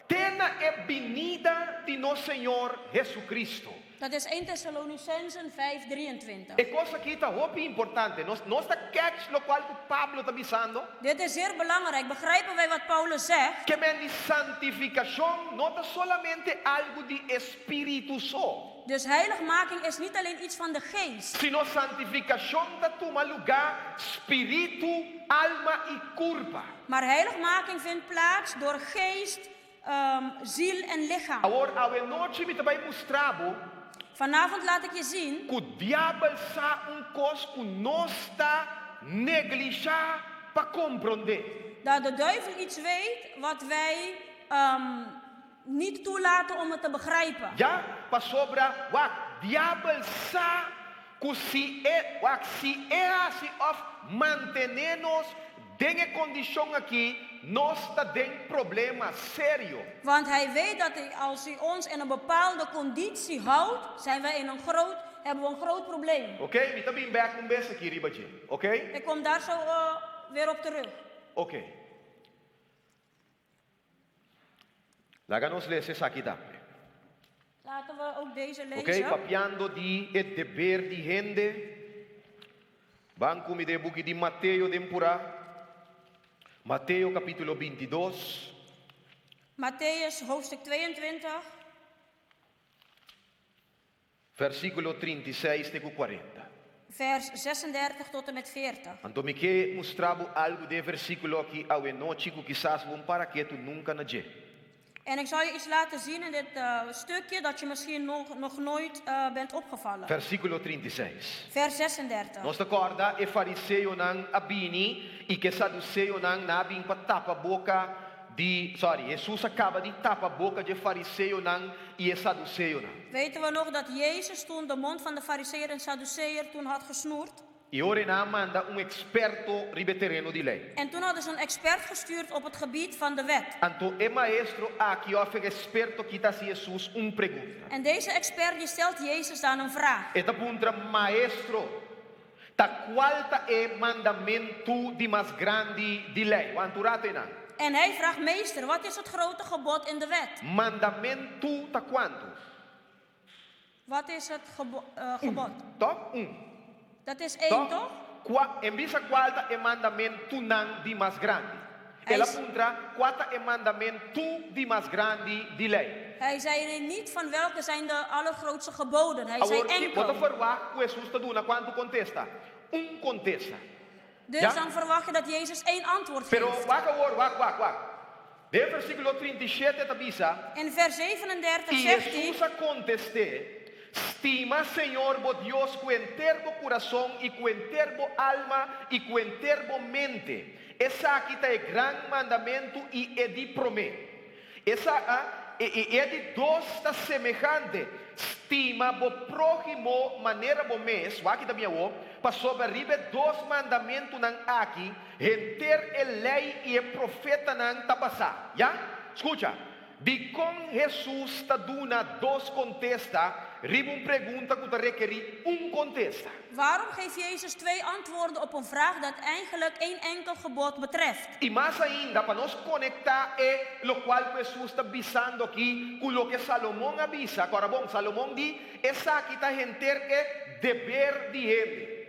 Te na e binida di nos Señor Jesucristo. Dat is 1 Thessalonicensen 5, 23. E kos aki ta hopi importante. Nos nos ta catch lokual ku Pablo ta bisando? Dit is zeer belangrijk. Begrijpen wij wat Paulus zegt? Ke men di santifikashon no ta solamente algu di e spiritu so. Dus heiligmaking is niet alleen iets van de geest. Sino santifikashon ta tuma lugá spiritu, alma i kurpa. Maar heiligmaking vindt plaats door geest, ziel en lichaam. Awor, awe nochi mi ta bai mustra bo. Vanavond laat ik je zien. Ku diabel sa un kos ku nos ta neglishá pa komprondé. Dat de duivel iets weet wat wij niet toelaten om het te begrijpen. Ya, pasobra, wak, diabel sa ku si e, wak, si e hasi òf mantené nos den e kondishon akí, nos ta den problema serio. Want hij weet dat hij, als hij ons in een bepaalde conditie houdt, zijn wij in een groot, hebben we een groot probleem. Oké, mi ta bin bèk un bes aki riba dje, oké? Ik kom daar zo weer op terug. Oké. Laga nos lesa esaki tambe. Laten we ook deze Oké, lezen. papiando di e deber di hende, ban ku mi den buki di Mateo den purá. Mateo capítulo 22. Mattheüs hoofdstuk 22. Versículo 36 te ku 40. Vers 36 tot en met 40. Anto mi ke mustra bo algu den e versíkulo aki awe nochi ku kisas bo un para ketu nunka na dje. En ik zal je iets laten zien in dit stukje dat je misschien nog nooit bent opgevallen. Versíkulo 36. Vers 36. Nos ta kòrda e fariseonan a bini i ku e saduseonan nan a bin pa tapa boka di, sorry, Hesus a kaba di tapa boka dje fariseonan i e saduseonan. Weten we nog dat Jezus toen de mond van de fariseer en saduceer toen had gesnoerd? I ora nan a manda un eksperto riba e tereno di lei. En toen hadden ze een expert gestuurd op het gebied van de wet. Anto e maestro aki òf e eksperto aki ta hasi Hesus un pregunta. En deze expert die stelt Jezus dan een vraag. E ta puntra, Maestro, ta kual ta e mandamentu di mas grandi di lei? Wak un ratu einan. En hij vraagt, Meester, wat is het grote gebod in de wet? Mandamentu ta kuantu? Wat is het gebod? Un, toch? Un. Dat is één, Toch? toch? Kua, en bisa kual ta e mandamentunan di mas grandi. El a puntra, Kua ta e mandamentu di mas grandi di lei? Hij zei niet van welke zijn de allergrootste geboden. Hij zei Awor, ki bo ta enkel. ferwagt ku Hesus ta duna kuantu kontesta? Un kontesta. Dus Ja? dan verwacht je dat Jezus één antwoord Pero geeft. wak awor, wak, wak, wak. Den versíkulo 37 ta bisa. In vers 37 I zegt hij, Hesus a kontest'é, Stima Señor bo Dios ku henter bo kurason i ku henter bo alma i ku henter bo mente. Esaki ta e gran mandamentu i e di promé. Esa a i i e di dos ta semehante, Stima bo próhimo manera bo mes, wak ta mi awor, pasobra riba e dos mandamentunan aki henter e Lei i e Profetanan ta basá. Ya? Skucha! Dikon Hesus ta duna dos kontesta riba un pregunta ku ta rekerí un kontesta? Waarom geeft Jezus twee antwoorden op een vraag dat eigenlijk één enkel gebod betreft? I mas ainda, pa nos konektá e lokual ku Hesus ta bisando aki ku loke Salomon a bisa. Kòrda bon, Salomon di, Esaki ta henter e deber di hende.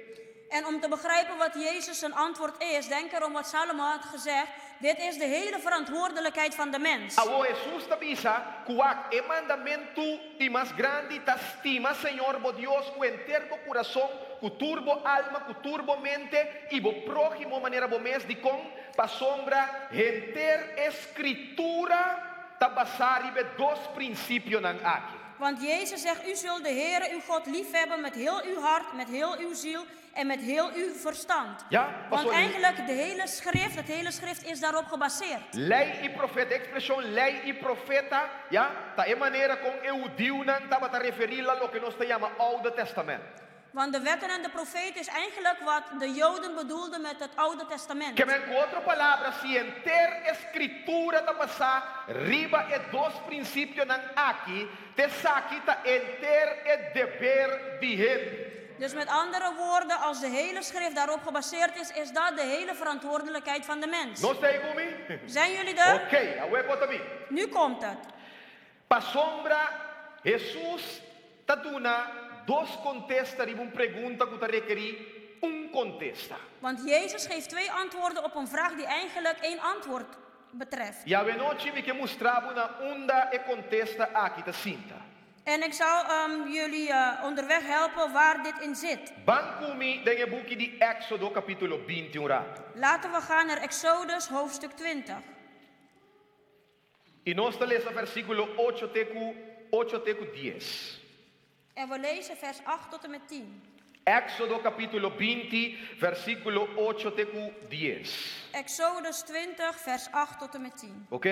En om te begrijpen wat Jezus zijn antwoord is, denk erom wat Salomo had gezegd, dit is de hele verantwoordelijkheid van de mens. Awor Hesus ta bisa ku wak e mandamentu di mas grandi ta stima Señor bo Dios ku henter bo kurason, ku tur bo alma, ku tur bo mente i bo próhimo manera bo mes. Dikon? Pasobra henter e Skritura ta basá riba e dos prinsipionan aki. Want Jezus zegt, u zult de Heere uw God liefhebben met heel uw hart, met heel uw ziel en met heel uw verstand. Ja, Want pasobra. eigenlijk de hele schrift, het hele schrift is daarop gebaseerd. Lei i profeta, E ekspreshon lei i profeta, ya, ta e manera kon e hudiunan tabata referí la loke nos ta yama Oude Tèstamènt. Want de wetten en de profeten is eigenlijk wat de Joden bedoelden met het Oude Testament. Ke men ku otro palabra, si henter e Skritura ta basá riba e dos prinsipionan aki, t'esaki ta henter e deber di hende. Dus met andere woorden, als de hele schrift daarop gebaseerd is, is dat de hele verantwoordelijkheid van de mens. Nos ta ei ku mi? Zijn jullie er? Oké, awor bo ta bin. Nu komt het. Pasobra Hesus ta duna dos kontesta riba un pregunta ku ta rekerí un kontesta. Want Jezus geeft twee antwoorden op een vraag die eigenlijk één antwoord betreft. I awenochi mi ke mustra bo na unda e kontesta aki ta sinta. En ik zal jullie onderweg helpen waar dit in zit. Ban ku mi den e buki di Éksodo kapítulo 20 un ratu. Laten we gaan naar Exodus hoofdstuk 20. I nos ta lesa versíkulo ocho te ku ocho te ku dies. En we lezen vers 8 tot en met 10. Éksodo kapítulo 20, versíkulo ocho te ku dies. Exodus 20, vers 8 tot en met 10. Ok?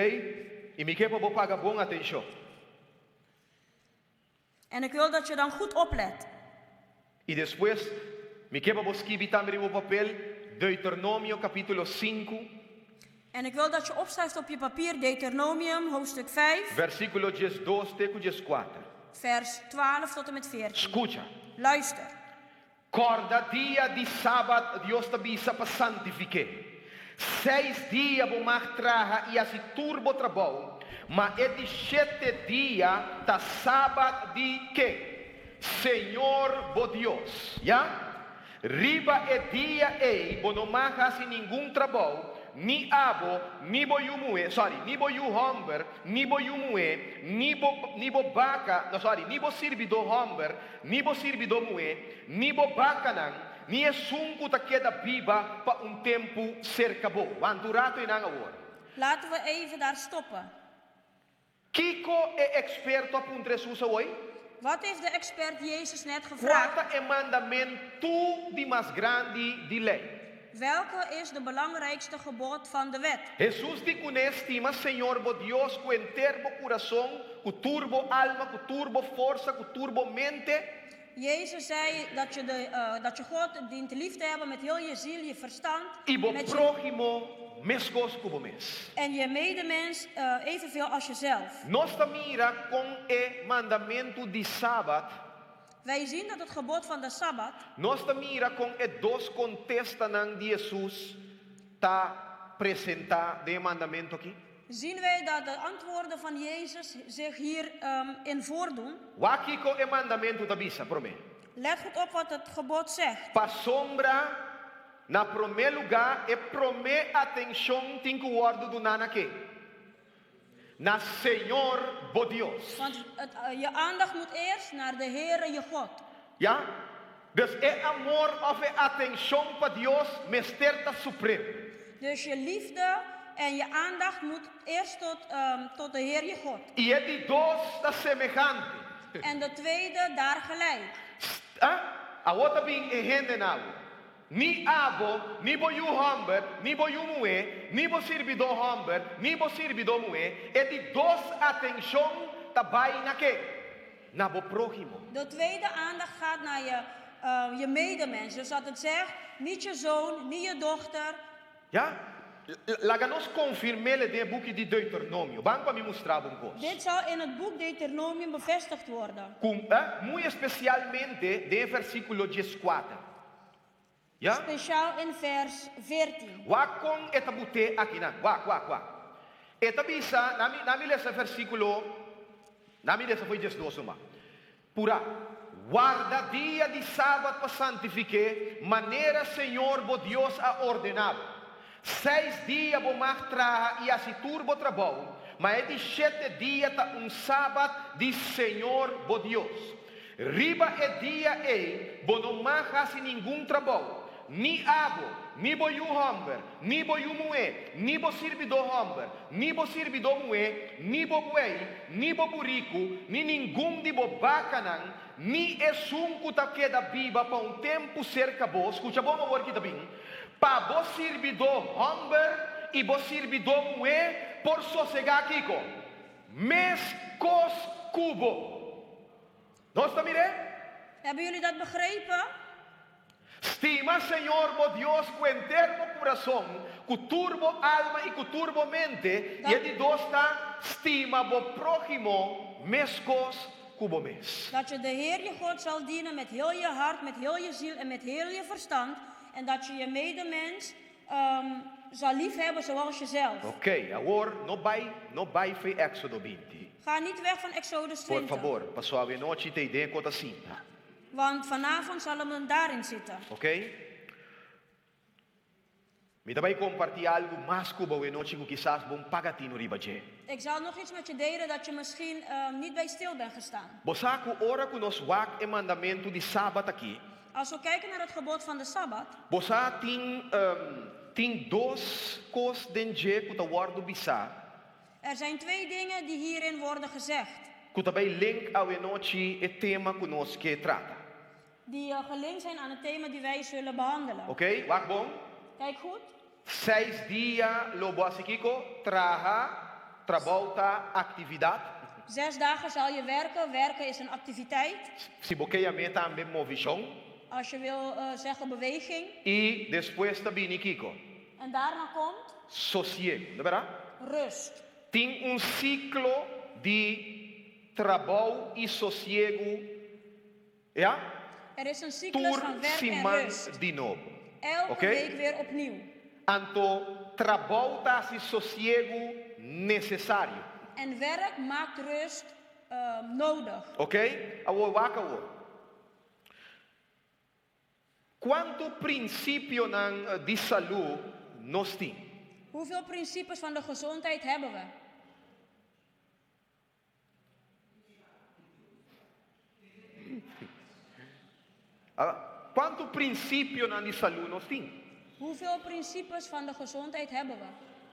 I mi ke pa bo paga bon atenshon. En ik wil dat je dan goed oplet. I despues mi ke pa bo skibi tambe riba bo papel Deuteronomio kapítulo sinku. En ik wil dat je opschrijft op je papier Deuteronomium hoofdstuk 5. Versíkulo diesdos te ku dieskuater. Vers 12 tot en met 14. Skucha. Luister. Kòrda dia di sabat, Dios ta bisa pa santifik'é. Seis dia bo mag traha i hasi tur bo trabou, ma e di shete dia ta sabat di ke? Señor bo Dios. Ya? Riba e dia ei bo no mag hasi ningun trabou, ni abo, ni bo yu muhé, sorry, ni bo yu hòmber, ni bo yu muhé, ni bo, ni bo baka, no, sorry, ni bo sirbidó hòmber, ni bo sirbidó muhé, ni bo bakanan, ni esun ku ta keda biba pa un tempu serka bo. Wanta un ratu einan awor. Laten we even daar stoppen. Kiko e eksperto a puntra Hesus awor? Wat heeft de expert Jezus net Kua gevraagd? ta e mandamentu di mas grandi di lei? Welke is de belangrijkste gebod van de wet? Hesus di kuné, Stima Señor bo Dios ku henter bo kurason, ku tur bo alma, ku tur bo forsa, ku tur bo mente. Jezus zei dat je, dat je God dient lief te hebben met heel je ziel, je verstand I bo met je, próhimo meskos ku bo mes. en je medemens evenveel als jezelf. Nos ta mira kon e mandamentu di Sabat. Wij zien dat het gebod van de Sabbat, Nos ta mira kon e dos kontestanan di Hesus ta presentá den e mandamentu akí. Zien wij dat de antwoorden van Jezus zich hier in voordoen. Wak kiko e mandamentu ta bisa, promé. Let goed op wat het gebod zegt. Pasobra, na promé lugá, e promé atenshon tin ku wòrdu duná na ken? Na Señor bo Dios. Want je aandacht moet eerst naar de Heere je God. Ya? Dus e amor òf e atenshon pa Dios mester ta supremo. Dus je liefde en je aandacht moet eerst tot de Heer je God. I e di dos ta semehante. En de tweede daar gelijk. Ah, awor ta bin e hende na bo. Ni abo, ni bo yu hòmber, ni bo yu muhé, ni bo sirbidó hòmber, ni bo sirbidó muhé. E di dos atenshon ta bai na ke? Na bo próhimo. De tweede aandacht gaat naar je medemens. Dus dat het zegt, niet je zoon, niet je dochter. Ja? Laga nos konfirm'é den e buki di Deuteronomio. Ban pa mi mustra bo un kos. Dit zal in het boek Deuteronomium bevestigd worden. Ku, eh, muy espesialmente den e versíkulo dieskuater. Ja? Speciaal in vers 14. Wak kon e ta but'é akinan. Wak, wak, wak. E ta bisa, na mi, na mi lesa e versíkulo, na mi lesa fo'i 12 numa. Purá, warda dia di sabat pa santifik'é, manera Señor bo Dios a ordená bo. Seis dia bo mag traha i hasi tur bo trabou, ma e di shete dia ta un sabat di Señor bo Dios. Riba e dia ei bo no mag hasi ningun trabou, ni abo, ni bo yu hòmber, ni bo yu muhé, ni bo sirbidó hòmber, ni bo sirbidó muhé, ni bo buey, ni bo buriku, ni ningun di bo bakanan, ni esun ku ta keda biba pa un tempu serka bo, skucha bon awor ki ta bin, pa bo sirbidó hòmber i bo sirbidó muhé por sosegá kiko? Meskos ku bo. Nos ta mir'é? Hebben jullie dat begrepen? Stima Señor bo Dios ku henter bo kurason, ku tur bo alma i ku tur bo mente, i e di dos ta, stima bo próhimo meskos ku bo mes. Dat je de Heer je God zal dienen met heel je hart, met heel je ziel en met heel je verstand, en dat je je medemens zal liefhebben zoals jezelf. Oké, awor no bai, no bai fo'i Éksodo 20. Ga niet weg van Exodus Por 20. fabor, pasobra awe nochi ta e den ku ta sinta. Want vanavond zal hem daarin zitten. Ok? Mi ta bai kompartí algu mas ku bo awe nochi ku kisas bo un paga tinu riba dje. Ik zal nog iets met je delen dat je misschien niet bij stil bent gestaan. Bo sa ku ora ku nos wak e mandamentu di Sabat aki. Als we kijken naar het gebod van de Sabbat. Bo sa tin tin dos kos den dje ku ta wòrdu bisá. Er zijn twee dingen die hierin worden gezegd. Ku ta bai link awenochi e tema ku nos ke trata. Die gelinkt zijn aan het thema die wij zullen behandelen. Oké, wak bon. Kijk goed. Seis dia lo bo hasi kiko? Traha, trabou ta aktividat. Zes dagen zal je werken, werken is een activiteit. Si bo ke yam'é tambe movishon. Als je wil zeggen beweging. I despues ta bini kiko? En daarna komt. Sosiego, no berdad? Rust. Tin un siklo di trabou i sosiegu, ja? Er is een cyclus Tur van werk en siman rust. di nobo. Elke Oké? week weer opnieuw. Anto trabou ta hasi sosiegu nesesario. En werk maakt rust nodig. Oké? Awor wak awor. Kuantu prinsipionan di salú nos tin? Hoeveel principes van de gezondheid hebben we? Kuantu prinsipionan di salú nos tin? Hoeveel principes van de gezondheid hebben we?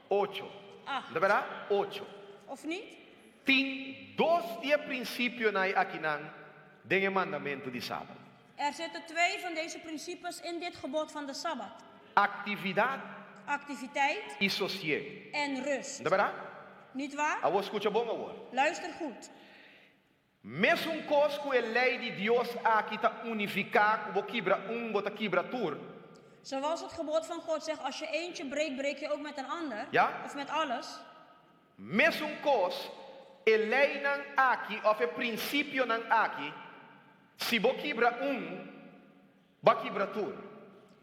Ocho. Acht. No bèrdat? Ocho. Of niet? Tin dos di e prinsipionan akinan den e mandamentu di Sabat. Er zitten twee van deze principes in dit gebod van de Sabbat. Aktividat. Activiteit. I sosiego. En rust. No bèrdat? Niet waar? Awor skucha bon awor. Luister goed. Mesun kos ku e lei di Dios aki ta unifiká ku bo kibra un, bo ta kibra tur. Zoals het gebod van God zegt, als je eentje breekt, breek je ook met een ander. Ja? Of met alles. Mesun kos, e leinan aki òf e prinsipionan aki, si bo kibra un, b'a kibra tur.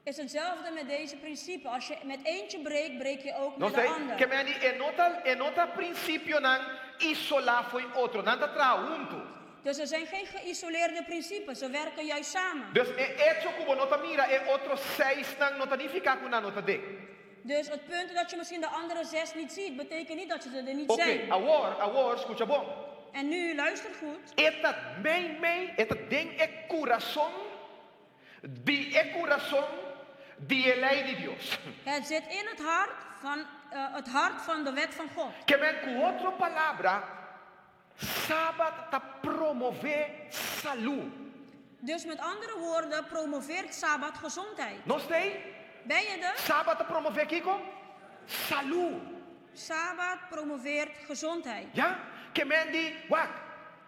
Is hetzelfde met deze principe. Als je met eentje breekt, breek je ook Nos met de ta ander. ke men di e no ta e no ta prinsipionan isolá fo'i otro, nan ta traha huntu. Dus er zijn geen geïsoleerde principes, ze werken juist samen. Dus e echo ku bo no ta mira e otro seisnan no ta nifiká ku nan no ta den. Dus het punt dat je misschien de andere zes niet ziet, betekent niet dat ze er niet Oké, zijn. awor, awor, skucha bon. En nu, luister goed. E ta mei mei, e ta den e kurason di e kurason di e lei di Dios. Het zit in het hart van, het hart van de wet van God. Ke men ku otro palabra, Sabat ta promové salú. Dus met andere woorden, promoveert Sabbat gezondheid. Nos t'ei? Ben je er? Sabat ta promové kiko? Salú. Sabbat promoveert gezondheid. Ya? Ke men di, wak,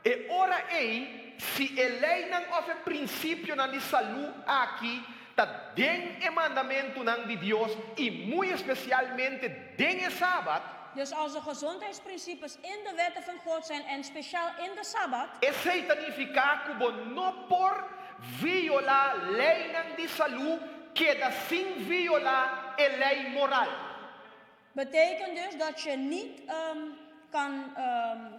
e ora ei, si e leinan òf e prinsipionan di salú aki ta den e mandamentunan di Dios i muy espesialmente den e Sabat, Dus als de gezondheidsprincipes in de wetten van God zijn en speciaal in de Sabbat, Esei ta nifiká ku bo no por violá leinan di salú keda sin violá e lei moral. Betekent dus dat je niet kan,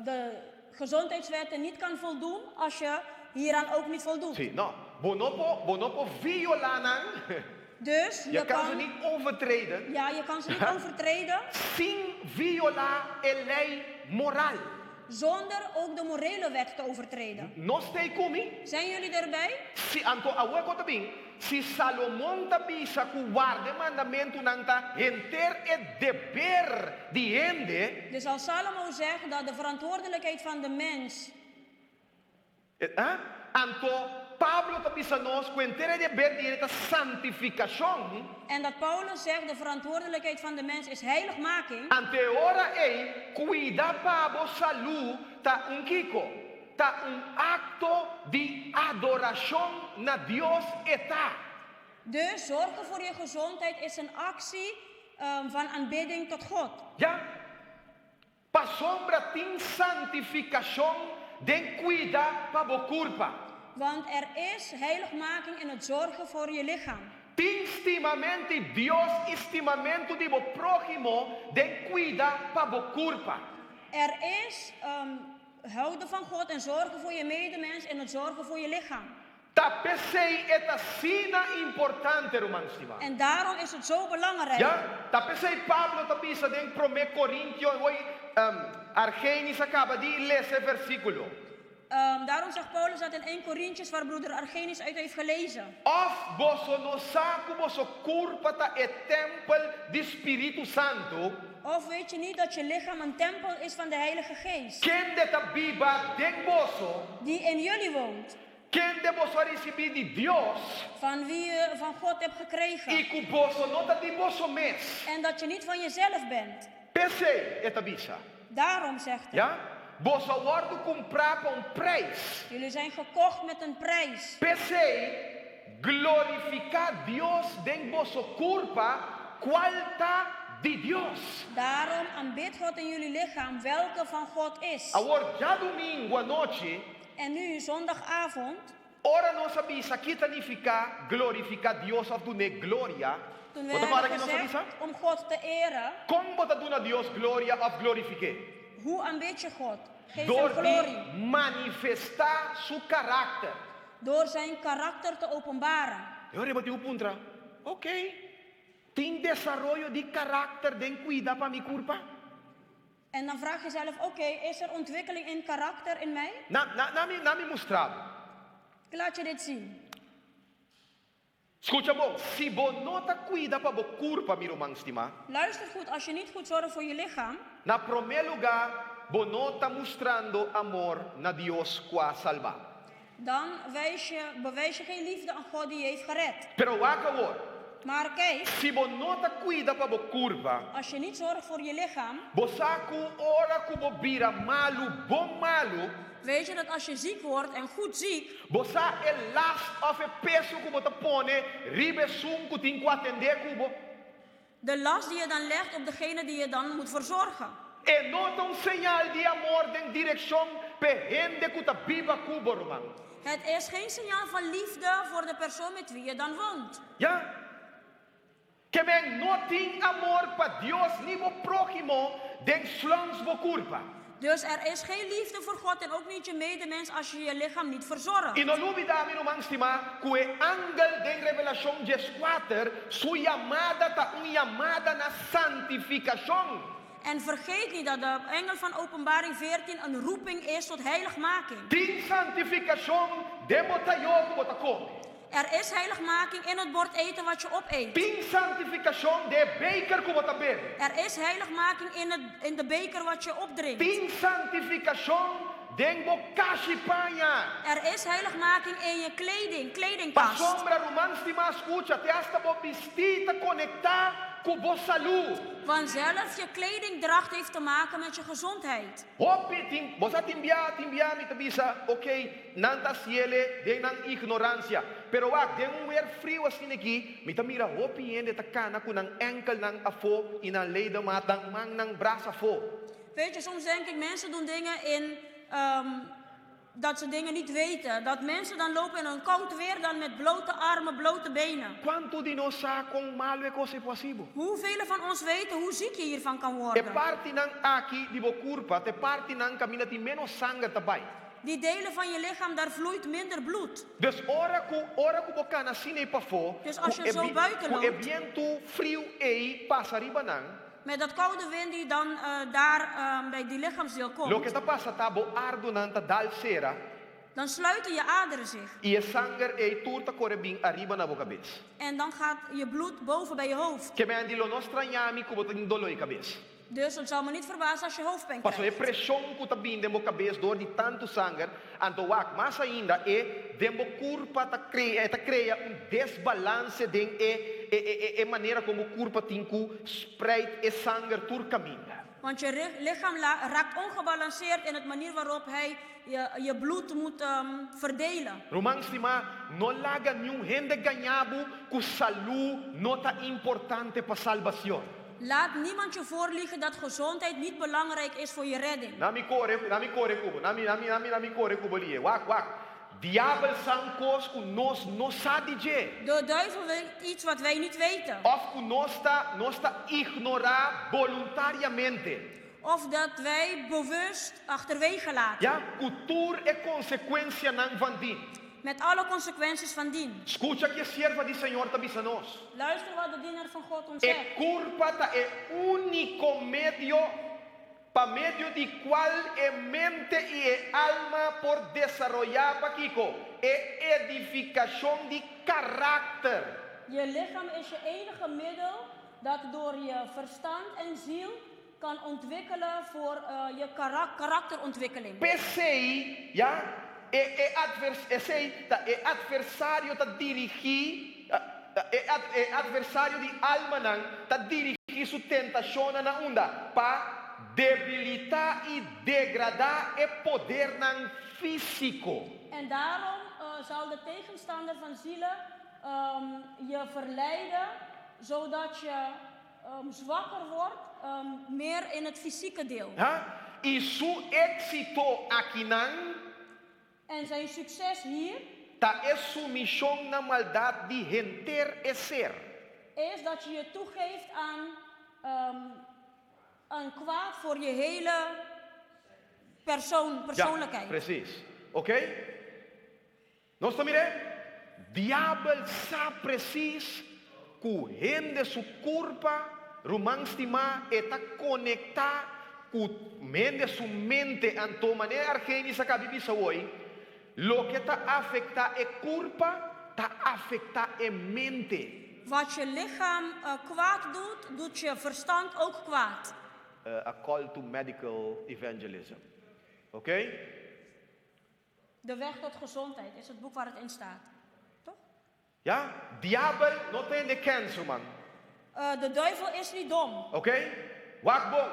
de gezondheidswetten niet kan voldoen als je hieraan ook niet voldoet. Sí, no. Bo no por, bo no por violá nan. Dus Je je kan ze kan, niet overtreden. ja, je kan ze niet overtreden Sin violá e lei moral. zonder ook de morele wet te overtreden. Nos t'ei ku mi? Zijn jullie erbij? Si anto awor kiko ta bin, si Salomon ta bisa ku warda e mandamentunan ta henter e deber di hende. Dus als Salomo zegt dat de verantwoordelijkheid van de mens. Eh, anto Pablo ta bisa nos ku henter e deber di hende ta santifikashon. En dat Paulus zegt de verantwoordelijkheid van de mens is heiligmaking. Anto e ora ei, kuida pa bo salú ta un kiko? Ta un akto di adorashon na Dios e ta. Dus zorgen voor je gezondheid is een actie van aanbidding tot God. Ya? Pasobra tin santifikashon den kuida pa bo kurpa. Want er is heiligmaking in het zorgen voor je lichaam. Tin stimamentu di Dios i stimamentu di bo próhimo den kuida pa bo kurpa. Er is houden van God en zorgen voor je medemens en het zorgen voor je lichaam. Ta p'esei e ta asina importante, ruman stimá. En daarom is het zo belangrijk. Ya, ta p'esei Pablo ta bisa den Promé Korintio, hoy Argenis a kaba di lesa e versíkulo. Daarom zegt Paulus dat in 1 Korintiërs waar broeder Argenis uit heeft gelezen. Òf boso no sa ku boso kurpa ta e tèmpel di Spiritu Santu? Of weet je niet dat je lichaam een tempel is van de Heilige Geest? Kende ta biba den boso. Die in jullie woont. Kende boso a risibí di Dios. Van wie je van God hebt gekregen. I ku boso no ta di boso mes. En dat je niet van jezelf bent. P'esei e ta bisa. Daarom zegt hij. Ja? Boso a wòrdu kumprá pa un preis. Jullie zijn gekocht met een prijs. P'esei, glorifiká Dios den boso kurpa, kual ta di Dios. Daarom aanbid God in jullie lichaam, welke van God is. Awor djadumingu anochi. En nu, zondagavond. Ora nos a bisa ki ta nifiká glorifiká Dios òf dun'é gloria, Toen we bo ta kòrda hebben ki nos a bisa? gezegd om God te eren. Kon bo ta duna Dios gloria òf glorifik'é? Hoe aanbid je God? Geef Door hem glorie. di manifestá su karakter. Door zijn karakter te openbaren. E ora bo tin ku puntra, Ok, tin desaroyo di karakter den kuida pa mi kurpa? En dan vraag je zelf, oké, is er ontwikkeling in karakter in mij? Na, na, na mi, na mi mustra bo. Ik laat je dit zien. Skucha bon, si bo no ta kuida pa bo kurpa, mi ruman stimá. Luister goed, als je niet goed zorgt voor je lichaam. Na promé lugá, bo no ta mustrando amor na Dios ku a salba bo. Dan wijs je, bewijs je geen liefde aan God die je heeft gered. Pero wak awor. Maar kijk, Si bo no ta kuida pa bo kurpa, als je niet zorgt voor je lichaam, bo sa ku ora ku bo bira malu, bon malu, weet je dat als je ziek wordt en goed ziek, bo sa e last òf e peso ku bo ta pone riba esun ku tin ku atendé ku bo. De last die je dan legt op degene die je dan moet verzorgen. E no ta un señal di amor den direkshon p'e hende ku ta biba ku bo, ruman. Het is geen signaal van liefde voor de persoon met wie je dan woont. Ya. Ke men no tin amor pa Dios ni bo próhimo den slòns bo kurpa. Dus er is geen liefde voor God en ook niet je medemens als je je lichaam niet verzorgt. I no lubidá, mi ruman stimá, ku e angel den Revelashon 14 su yamada ta un yamada na santifikashon. En vergeet niet dat de engel van Openbaring 14 een roeping is tot heiligmaking. Tin santifikashon den bo tayó ku bo ta kome. Er is heiligmaking in het bord eten wat je opeet. Tin santifikashon den e beker ku bo ta bebe. Er is heiligmaking in, het, in de beker wat je opdrinkt. Tin santifikashon den bo kashi paña. Er is heiligmaking in je kleding, kledingkast. Pasobra, ruman stimá, skucha, te asta bo bistí ta konektá ku bo salú. Want zelfs je kledingdracht heeft te maken met je gezondheid. Hopi tin, bo sa tin bia, tin bia mi ta bisa, ok, nan ta hasiele den nan ignoransia. Pero wak, den un weer friu asina aki, mi ta mira hopi hende ta kana ku nan enkelnan afó i nan ledemaat, nan man, nan brasa afó. Weet je, soms denk ik, mensen doen dingen in, dat ze dingen niet weten. Dat mensen dan lopen in een koud weer dan met blote armen, blote benen. Kuantu di nos sa kon malu e kos ei por hasi bo? Hoeveel van ons weten hoe ziek je hiervan kan E worden? partinan aki di bo kurpa ta e partinan kaminda tin ménos sanger ta bai. Die delen van je lichaam, daar vloeit minder bloed. Dus ora ku ora ku bo kana asina ei pafó, Dus als ku je e zo bi buiten ku e loopt, bientu friu ei pasa riba nan, met dat koude wind die dan daar bij die lichaamsdeel loke komt, ta pasa ta bo ardunan ta dal sera dan sluiten je aderen zich. i e sanger ei tur ta kore bin ariba na bo kabes. En dan gaat je bloed boven bij je hoofd. Ke men di lo no straña mi ku bo tin doló di kabes. Dus het zal me niet verbazen als je hoofdpijn Pasobra e krijgt. preshon ku ta bin den bo kabes dor di tantu sanger, anto wak, mas ainda e den bo kurpa ta krea, e ta krea un desbalanse den e e e e manera kon bo kurpa tin ku spreid e sanger tur kaminda. Want je lichaam raakt ongebalanceerd in het manier waarop hij je, je bloed moet verdelen. Ruman stimá, no laga niun hende gaña bo ku salú no ta importante pa salbacion. Laat niemand je voorliegen dat gezondheid niet belangrijk is voor je redding. Na mi kore, na mi kore ku bo, na mi, na mi, na mi, na mi kore ku bo lie. Wak, wak. Diabel sa un kos ku nos no sa di dje. De duivel weet iets wat wij niet weten. Òf ku nos ta, nos ta ignorá boluntariamente. Of dat wij bewust achterwege laten. Ya, ku tur e konsekuensianan van dien. Met alle consequenties van dien. Skucha ki e sierva di Señor ta bisa nos. Luister wat de dienaar van God ons E zegt. kurpa ta e úniko medio pa medio di kual e mente i e alma por desaroyá pa kiko? E edifikashon di karakter. Je lichaam is je enige middel dat door je verstand en ziel kan ontwikkelen voor je karakterontwikkeling. P'esei, ya, e e advers esei ta e atversario ta dirigí, e e atversario di almanan ta dirigí su tentashonnan na unda? Pa debilitá i degradá e podernan físiko. En daarom zal de tegenstander van zielen je verleiden, zodat je zwakker wordt, meer in het fysieke deel. Ha? I su éksito akinan. En zijn succes hier. Ta e sumishon na maldat di henter e ser. Is dat je je toegeeft aan, aan kwaad voor je hele persoon, persoonlijkheid. Ja, precies. Oké? Nos ta mir'é? Diabel sa precies ku hende su kurpa, ruman stimá, e ta konektá ku hende su mente. Anto manera Argenis a kabi bisa awoi, loke ta afektá e kurpa ta afektá e mente. Wat je lichaam kwaad doet, doet je verstand ook kwaad. A call to medical evangelism. Oké? De weg tot gezondheid is het boek waar het in staat. Toch? Ya? Diabel no ta hende kens, ruman. De duivel is niet dom. Ok? Wak bon.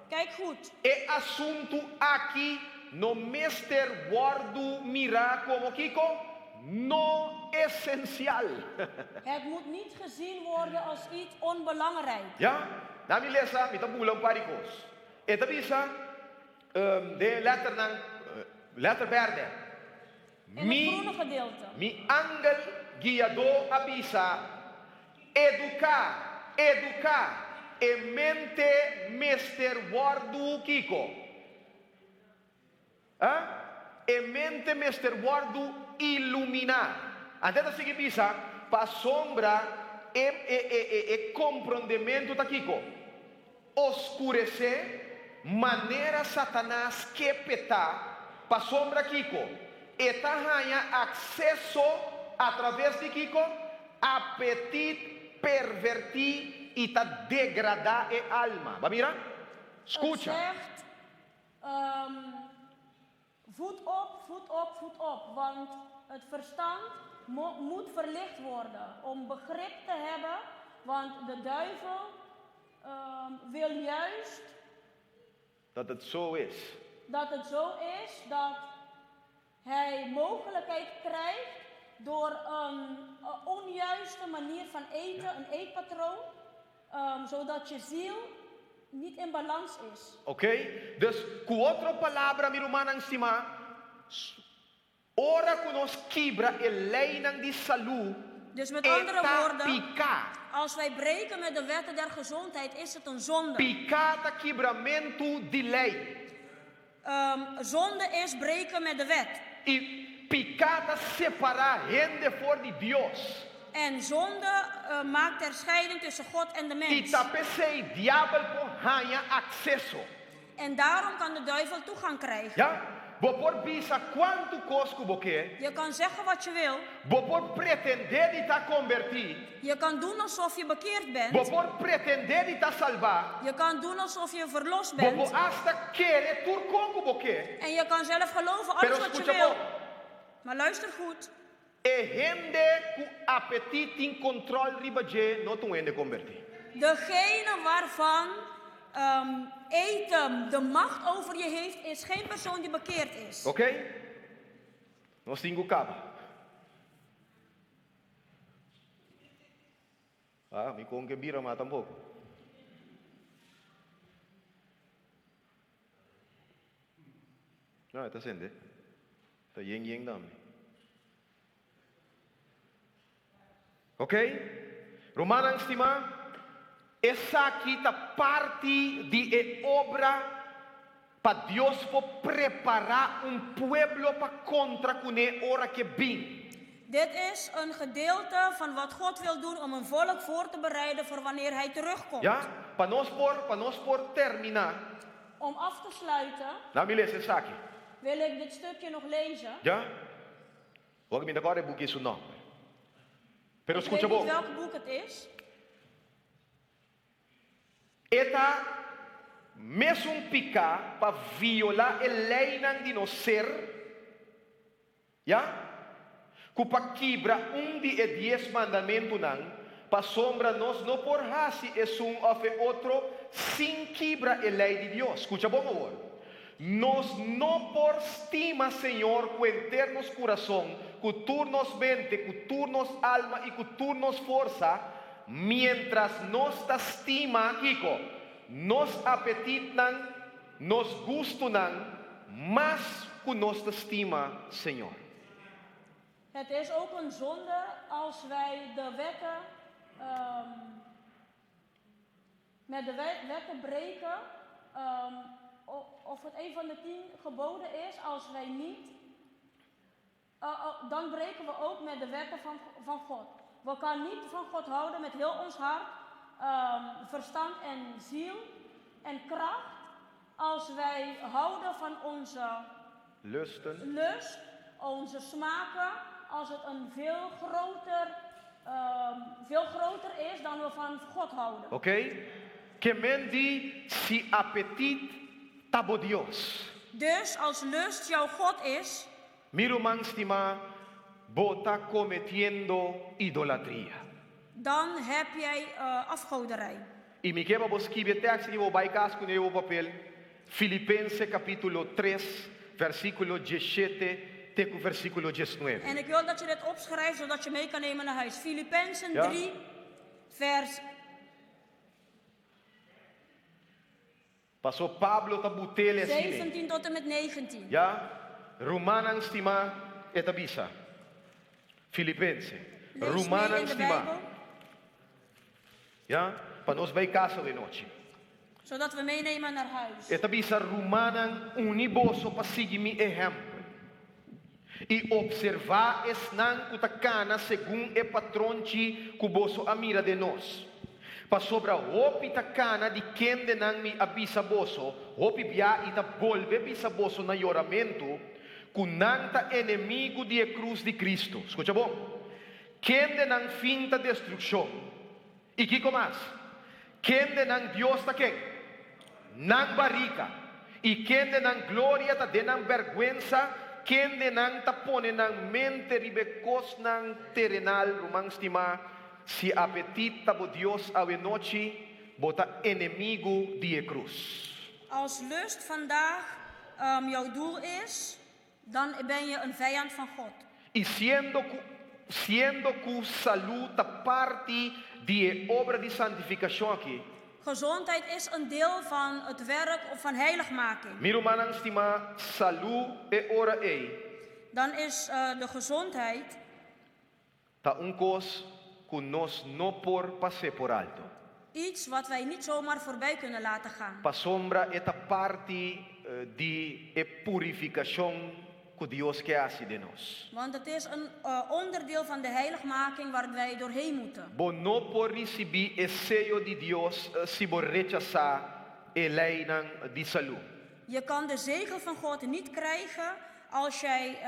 Kijk goed. E asuntu aki no mester wòrdu mirá komo kiko? No esensial. Het moet niet gezien worden als iets onbelangrijk. Ya? Na mi lesa, mi ta bula un par di kos. E ta bisa den letternan, letter bèrdè. In het groene gedeelte. Mi angel guiadó a bisa, Eduká, eduká, e mente mester wòrdu kiko? A? E mente mester wòrdu iluminá. Antes ta sigui bisa, pasobra e, e, e, e, e komprondementu ta kiko? Oskuresé manera Satanas ke petá, pasobra kiko? E ta haña akseso atraves di kiko? Apetit pervertí i ta degradá e alma. Bo a mira? Skucha. Het zegt, Voet op, voet op, voet op, want het verstand moet verlicht worden om begrip te hebben, want de duivel wil juist Dat het zo is. Dat het zo is dat hij mogelijkheid krijgt door een onjuiste manier van eten, een eetpatroon, zodat je ziel niet in balans is. Ok? Dus, ku otro palabra, mi rumannan stimá, ora ku nos kibra e leinan di salú, Dus met e andere ta woorden, piká. als wij breken met de wetten der gezondheid, is het een zonde. Piká ta kibramentu di lei. Zonde is breken met de wet. I piká ta separá hende for di Dios. En zonde maakt er scheiding tussen God en de I mens. ta p'esei diabel por haña akseso. En daarom kan de duivel toegang krijgen. Ya, bo por bisa kuantu kos ku bo ke. Je kan zeggen wat je wil. Bo por pretendé di ta kombertí. Je kan doen alsof je bekeerd bent. Bo por pretendé di ta salbá. Je kan doen alsof je verlost Bo bent. por asta kere tur kon ku bo ke. En je kan zelf geloven Pero alles wat je skucha wil. bon. Maar luister goed. E hende ku apetit tin kontrol riba dje no ta un hende kombertí. Degene waarvan eten de macht over je heeft, is geen persoon die bekeerd is. Ok? Nos tin ku kaba. Ah, mi kon ke bira ma tampoko. No, e ta sende. Ta yen yen tambe. Ok? Rumannan stimá, esaki ta parti di e obra pa Dios por prepará un pueblo pa kontra kuné ora ke bin. Dit is een gedeelte van wat God wil doen om een volk voor te bereiden voor wanneer hij terugkomt. Ya, pa nos por, pa nos por terminá. Om af te sluiten. Laat mi lesa esaki. Wil ik dit stukje nog lezen. Ya? Wak mi ta kòrda e buki su nòmber. Pero Ik weet skucha niet bon. welk boek het is. E ta mesun piká pa violá e leinan di nos ser, ya, ku pa kibra un di e dies mandamentunan, pasobra nos no por hasi esun òf e otro sin kibra e lei di Dios. Skucha bon awor. Nos no por stima Señor ku henter nos kurason, ku tur nos mente, ku tur nos alma i ku tur nos forsa, miéntras nos ta stima, kiko? Nos apetitnan, nos gustunan, mas ku nos ta stima Señor. Het is ook een zonde als wij de wetten met de wetten breken, of het een van de 10 geboden is, als wij niet, dan breken we ook met de wetten van God. We kan niet van God houden met heel ons hart, verstand en ziel en kracht, als wij houden van onze Lusten. lust, onze smaken, als het een veel groter is dan we van God houden. Oké? Ke men di si apetit ta bo Dios. Dus als lust jouw God is, Mi ruman stimá, Bo ta kometiendo idolatria. Dan heb jij afgoderij. I mi ke pa bo skibi e tekst aki, bo bai kas ku bo papel, Filipense kapítulo 3, versíkulo 17 te ku versíkulo 19. En ik wil dat je dit opschrijft, zodat je mee kan nemen naar huis. Filippenzen Ja. 3, vers Paso Pablo ta but'é asina. 17 tot en met 19. Ja? Rumannan stimá e ta bisa. Filipense. Lees mee Rumannan in de stimá. Bijbel, Ja? Pa nos bai kas awe nochi. zodat we meenemen naar huis. E ta bisa rumannan uni boso pa sigui mi ehèmpel. I opservá esnan ku ta kana segun e patronchi ku boso a mira den nos. Pasobra hopi ta kana di kendenan mi a bisa boso, hopi bia i ta bolbe bisa boso na yoramentu, ku nan ta enemigu di e krus di Kristu. Skucha bon. Kende nan fin ta destrukshon. I kiko mas? Kende nan Dios ta ken? Nan barika. I kende nan gloria ta den nan bèrgwensa, kende nan ta pone nan mente riba e kosnan terenal. Ruman stimá, si apetit ta bo Dios awe nochi, bo ta enemigu di e krus. Als lust vandaag jouw doel is, dan ben je een vijand van God. I siendo ku siendo ku salú ta parti di e obra di santifikashon aki. Gezondheid is een deel van het werk van heiligmaking. Mi rumannan stimá, salú e ora ei. Dan is de gezondheid. Ta un kos ku nos no por pas'é por alto. Iets wat wij niet zomaar voorbij kunnen laten gaan. Pasobra e ta parti di e purifikashon ku Dios ke hasi den nos. Want het is een onderdeel van de heiligmaking waar wij doorheen moeten. Bo no por risibí e seyo di Dios si bo rechasá e leinan di salú. Je kan de zegel van God niet krijgen als jij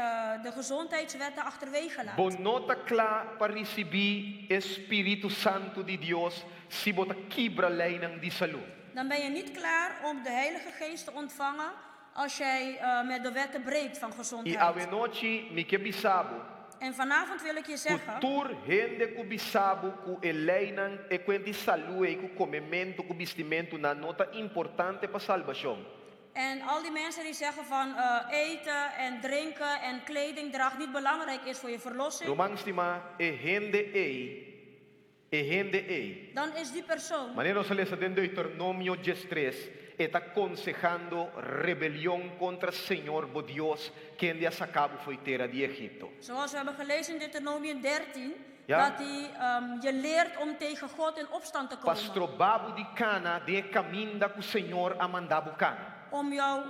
de gezondheidswetten achterwege laat. Bo no ta kla pa risibí e spiritu santu di Dios si bo ta kibra leinan di salú. Dan ben je niet klaar om de Heilige Geest te ontvangen als jij met de wetten breekt van I gezondheid. awe nochi mi ke bisa bo En vanavond wil ik je ku zeggen tur hende ku bisa bo ku e leinan e kuent di salú ei ku komementu ku bistimentu nan no ta importante pa salbashon. En al die mensen die zeggen van eten en drinken en kleding draag niet belangrijk is voor je verlossing. Ruman stimá, e hende ei, e hende ei. Dan is die persoon. Manera nos a lesa den Deuteronomio 13, e ta konsehando rebelion kontra Señor bo Dios, kende a saka bo fo'i tera di Egipto. Zoals we hebben gelezen in Deuteronomium 13, Ja. dat hij je leert om tegen God in opstand te Pa komen. stroba bo di kana den e kaminda ku Señor a manda bo kana. Om jou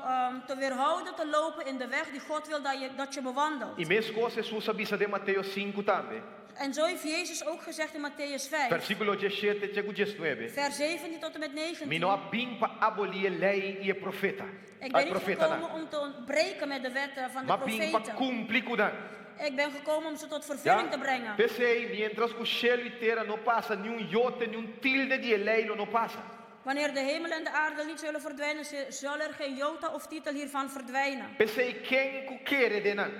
te weerhouden te lopen in de weg die God wil dat je, dat je bewandelt. I meskos Hesus a bisa den Mateo sinku tambe. En zo heeft Jezus ook gezegd in Mattheüs 5. Versíkulo diesshete te ku diesnuebe. Vers 17 tot en met 19. Mi no a bin pa abolí e lei i e profeta. Ik ben E niet profetanan. gekomen om te breken met de wetten van de M'a bin pa profeten. kumpli ku nan. Ik ben gekomen om ze tot vervulling te brengen. P'esei, miéntras ku shelu i tera no pasa, ni un yote ni un tilde di e lei lo no pasa. Wanneer de hemel en de aarde niet zullen verdwijnen, zal er geen jota of titel hiervan verdwijnen. P'esei ken ku kere den nan.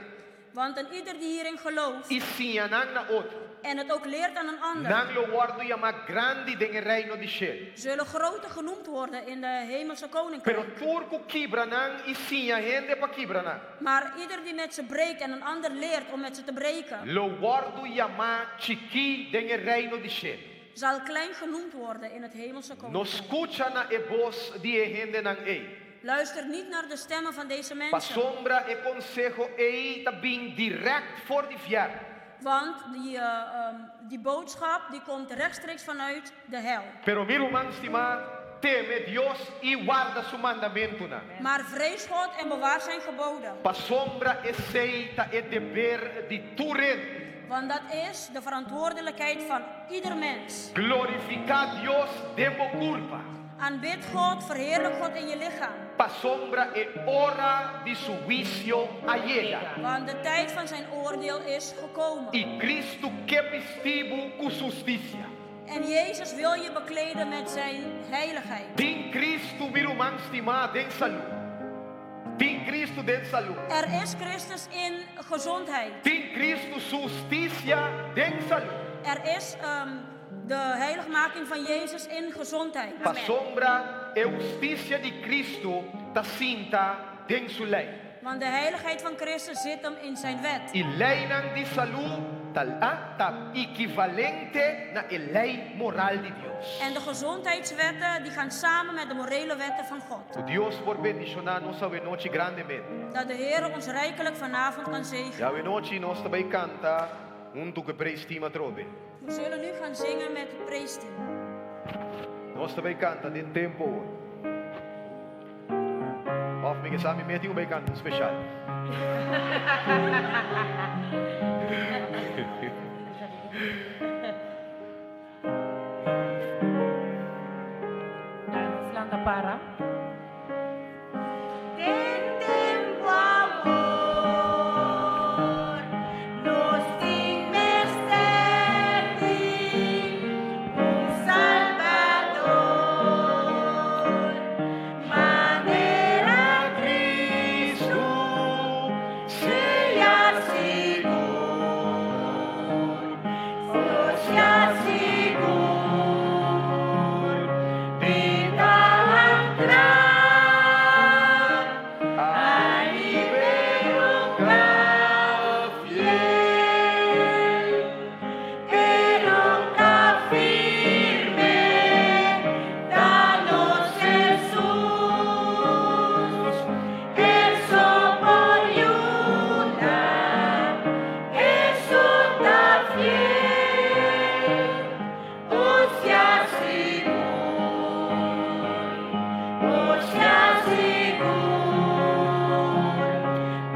Want een ieder die hierin gelooft I siña nan na otro. en het ook leert aan een ander, Nan lo wòrdu yamá grandi den e reino di shelu. zullen groter genoemd worden in de hemelse koninkrijk. Pero tur ku kibra nan i siña hende pa kibra nan. Maar ieder die met ze breekt en een ander leert om met ze te breken, Lo wòrdu yamá chikí den e reino di shelu. zal klein genoemd worden in het hemelse No koninkrijk. skucha na e bos di e hendenan ei. Luister niet naar de stemmen van deze mensen. Pasobra e konseho ei ta bin dirèkt for di fièrnu. Want die, die boodschap die komt rechtstreeks vanuit de hel. Pero mi ruman stimá, teme Dios i warda su mandamentunan. Maar vrees God en bewaar zijn geboden. Pasobra esei ta e deber di tur hende. Want dat is de verantwoordelijkheid van ieder mens. Glorifiká Dios den bo kurpa. Aanbid God, verheerlijk God in je lichaam. Pasobra e ora di su huisio a yega. Want de tijd van zijn oordeel is gekomen. I Kristu ke bisti bo ku su hustisia. En Jezus wil je bekleden met zijn heiligheid. Den Kristu, mi ruman stimá, den salú. Tin Kristu den salú. Er is Christus in gezondheid. Tin Kristu su hustisia den salú. Er is de heiligmaking van Jezus in gezondheid. Pasobra e hustisia di Kristu ta sinta den su lei. Want de heiligheid van Christus zit hem in zijn wet. E leinan di salú ta ta ekivalente na e lei moral di Dios. En de gezondheidswetten die gaan samen met de morele wetten van God. Ku Dios por bendishoná nos awe nochi grandemente. Dat de Heer ons rijkelijk vanavond kan zegenen. I awe nochi nos ta bai kanta huntu ku e praise team atrobe. We zullen nu gaan zingen met het praise team. Nos ta bai kanta den tempo awor. Of mi ke sa mi mes tin ku bai kanta un special. Nos lanta para. Den tempu awor, nos tin mester di un Salbador. Manera Cristo sea sigur, o sea sigur, di ta ankrá. Ariba e roka fiel, e roka firme, ta nos Hesus. E so por yuda, e so ta fiel, o sea sigur, o sea sigur,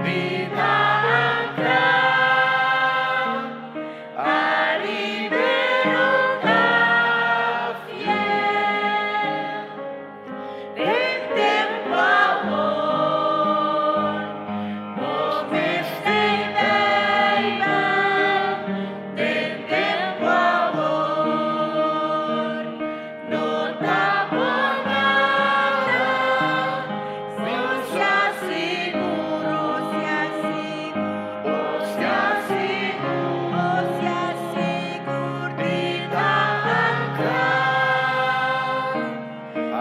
di ta ankrá. Ariba e roka fiel, den tempu awor, nos mester Beibel, den tempu awor, no ta por nada, o sea sigur, o sea sigur, o sea sigur, o sea sigur, di ta ankrá.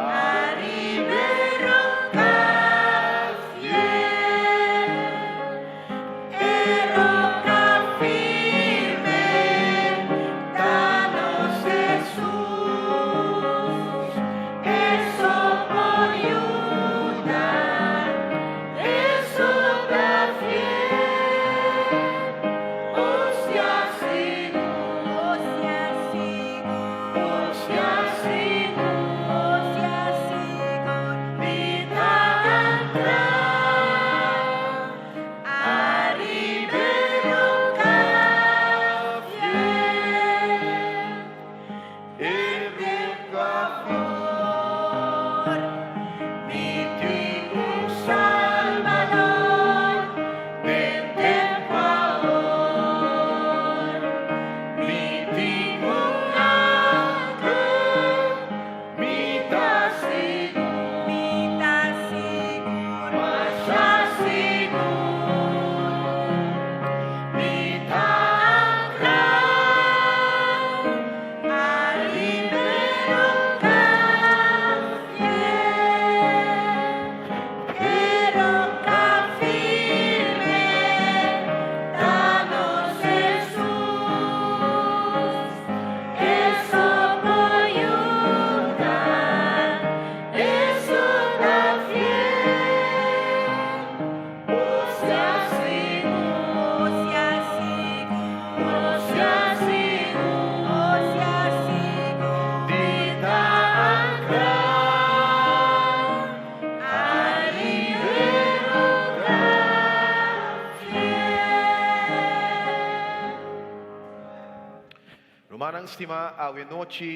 Ariba e roka fiel, e roka firme, ta nos Hesus. E so por yuda, e so ta fiel, o sea sigur, o sea sigur, o sea sigur, o sea sigur, di ta ankrá. Ariba e roka fiel, e roka awor, mi tin un Salbador, den tempu awor, mi tin un anker, mi ta sigur, mi ta sigur, masha sigur, mi ta ankrá. Ariba e roka fiel, e roka firme, ta nos Hesus. E so por yuda, e so ta fiel, o sea sigur, o sea sigur, o sea sigur, o sea sigur, di ta ankrá. Ariba e roka fiel. Rumannan stimá, awe nochi,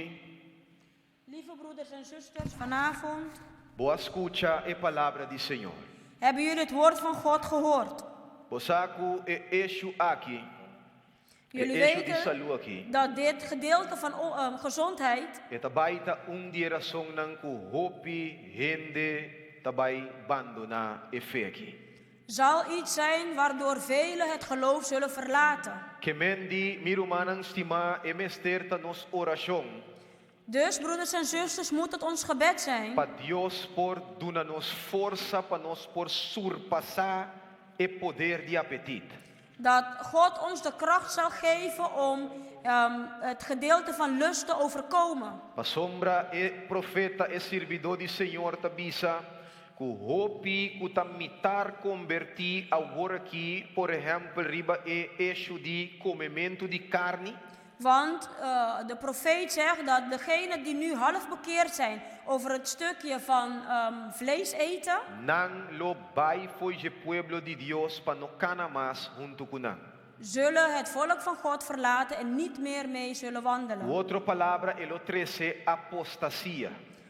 Lieve broeders en zusters, vanavond bo a skucha e palabra di Señor. hebben jullie het woord van God gehoord. Bo sa ku e issue aki, e Jullie issue di weten salú aki. dat dit gedeelte van gezondheid E ta bai ta un di e rasonnan ku hopi hende ta bai bandoná e fe aki. Zal iets zijn waardoor velen het geloof zullen verlaten. Ke men di, mi rumannan stimá, e mester ta nos orashon. Dus, broeders en zusters, moet het ons gebed zijn. Pa Dios por duna nos forsa pa nos por surpasá e poder di apetit. Dat God ons de kracht zal geven om het gedeelte van lust te overkomen. Pasobra e profeta, e sirbidó di Señor ta bisa ku hopi ku ta mitar kombertí awor aki, por ehèmpel riba e eshu di komementu di karni. Want de profeet zegt dat degenen die nu half bekeerd zijn over het stukje van vlees eten. Nan lo bai fo'i dje pueblo di Dios pa no kana mas huntu ku nan. Zullen het volk van God verlaten en niet meer mee zullen wandelen. Ku otro palabra, e lo trese apostasia.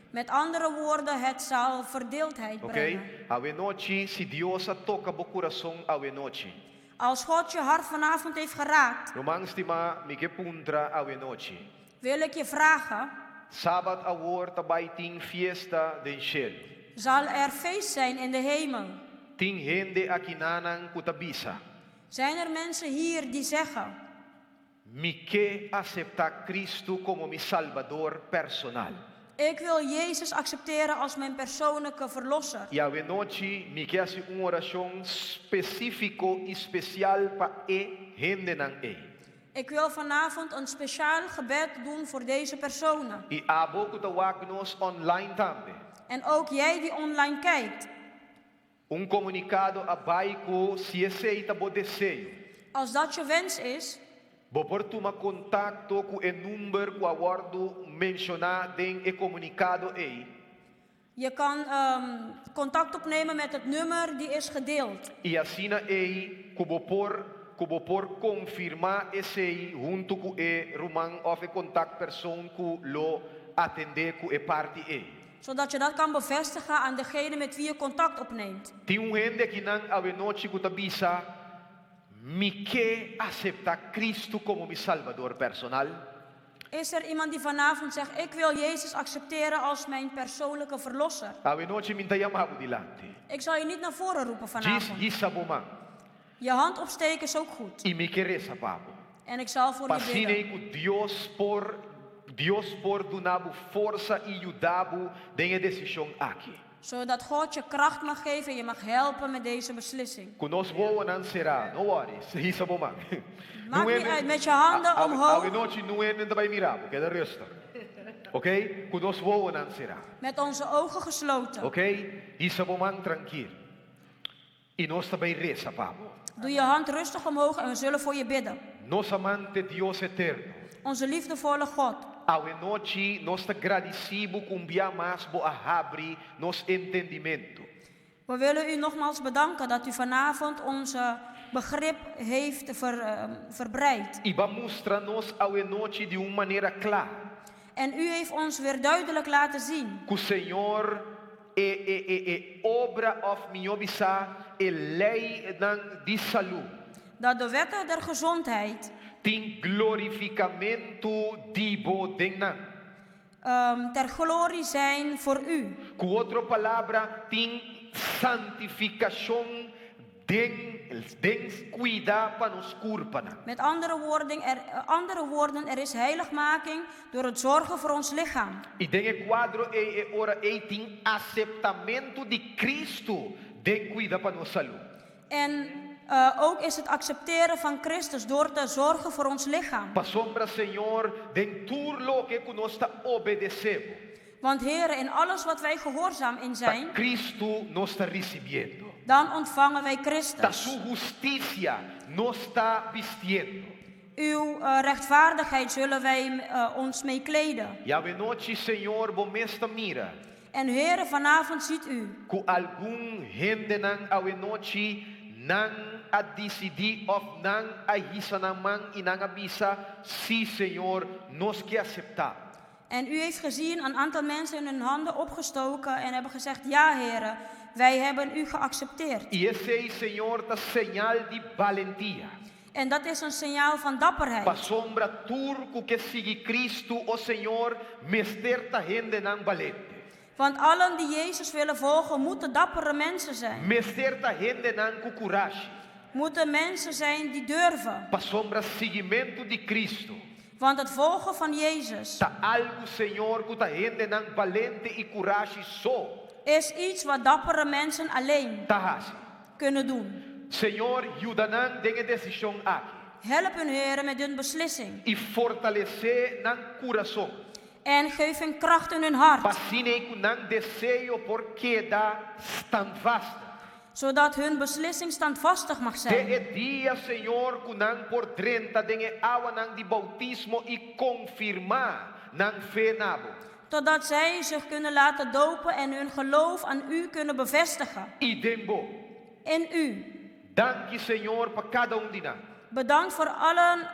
Met andere woorden, het zal verdeeldheid Oké? brengen. Awenochi, si Dios a toka bo kurason awenochi. Als God je hart vanavond heeft geraakt. Ruman stimá, mi ke puntra awenochi. Wil ik je vragen. Sabat awor ta bai tin fiesta den shelu. Zal er feest zijn in de hemel? Tin hende akinanan ku ta bisa. Zijn er mensen hier die zeggen. Mi ke aseptá Kristu komo mi Salbador personal. Ik wil Jezus accepteren als mijn persoonlijke verlosser. I awenochi mi ke hasi un orashon spesífiko i spesial pa e hendenan ei. Ik wil vanavond een speciaal gebed doen voor deze personen. I abo ku ta wak nos online tambe. En ook jij die online kijkt. Un komunikado a bai ku si esei ta bo deseo. Als dat je wens is. Bo por tuma kontakto ku e number ku a wòrdu menshoná den e komunikado ei. Je kan contact opnemen met het nummer die is gedeeld. I asina ei ku bo por ku bo por konfirmá esei huntu ku e ruman òf e kontaktperson ku lo atendé ku e parti ei. Zodat je dat kan bevestigen aan degene met wie je contact opneemt. Tin un hende akinan awenochi ku ta bisa, Mi ke aseptá Kristu komo mi Salbador personal? Is er iemand die vanavond zegt, Ik wil Jezus accepteren als mijn persoonlijke verlosser? Awenochi mi n'ta yama bo dilanti. Ik zal je niet naar voren roepen Djis vanavond. hisa bo man. Je hand opsteken is ook goed. I mi ke resa pa bo. En ik zal voor Pa je asina bidden. ei ku Dios por Dios por duna bo forsa i yuda bo den e desishon aki. Zodat God je kracht mag geven en je mag helpen met deze beslissing. Ku nos wowonan será, no worry, hisa bo man. Maakt niet uit, met je handen omhoog. Awenochi niun hende ta bai mira bo, keda rustig. Oké? Ku nos wowonan será. Met onze ogen gesloten. Oké? Hisa bo man trankil. I nos ta bai resa pa bo. Doe je hand rustig omhoog en we zullen voor je bidden. Nos amante Dios eterno. Onze liefdevolle God. Awenochi nos ta gradisí bo ku un bia mas bo a habri nos entendimentu. We willen u nogmaals bedanken dat u vanavond onze begrip heeft verbreid. I b'a mustra nos awenochi di un manera kla. En u heeft ons weer duidelijk laten zien. Ku Señor e e e e obra òf mihó bisá e leinan di salú. Dat de wetten der gezondheid. Tin glorifikamentu di bo den nan. Ter glorie zijn voor u. Ku otro palabra, tin santifikashon den den kuida pa nos kurpanan. Met andere woorden, er, andere woorden, er is heiligmaking door het zorgen voor ons lichaam. I den e kuadro ei e ora ei tin aseptamentu di Kristu den kuida pa nos salú. En ook is het accepteren van Christus door te zorgen voor ons lichaam. Pasobra, Señor, den tur loke ku nos ta obedesé Bo. Want Here, in alles wat wij gehoorzaam in Ta zijn, Kristu nos ta risibiendo. dan ontvangen wij Ta Christus. Su hustisia nos ta bistiendo. Uw rechtvaardigheid zullen wij ons mee kleden. I awenochi, Señor, Bo mes ta mira. En Here, vanavond ziet u. Ku algun hendenan awenochi nan a disidí òf nan a hisa nan man i nan a bisa, Sí, Señor, nos ke aseptá. En u heeft gezien een aantal mensen in hun handen opgestoken en hebben gezegd, Ja, Here, wij hebben u geaccepteerd. I esei, Señor, ta señal di balentia. En dat is een signaal van dapperheid. Pasobra tur ku ke sigui Kristu, o Señor, mester ta hendenan balente. Want allen die Jezus willen volgen, moeten dappere mensen zijn. Mester ta hendenan ku kurashi. Moeten mensen zijn die durven. Pasobra siguimentu di Kristu. Want het volgen van Jezus Ta algu, Señor, ku ta hendenan balente i kurashi so. Is iets wat dappere mensen alleen Ta hasi. Kunnen doen. Señor, yuda nan den e desishon aki. Help hun, Heer, met hun beslissing. I fortalesé nan kurason. En geef hun kracht in hun hart. Pa asina ei ku nan deseo por keda standvastig. Zodat hun beslissing standvastig mag Te zijn. e dia, Señor, ku nan por drenta den e awanan di boutismo i konfirmá nan fe na Bo. Totdat zij zich kunnen laten dopen en hun geloof aan U kunnen bevestigen. I den Bo. In U. Danki, Señor, pa kada un di nan. Bedankt voor allen,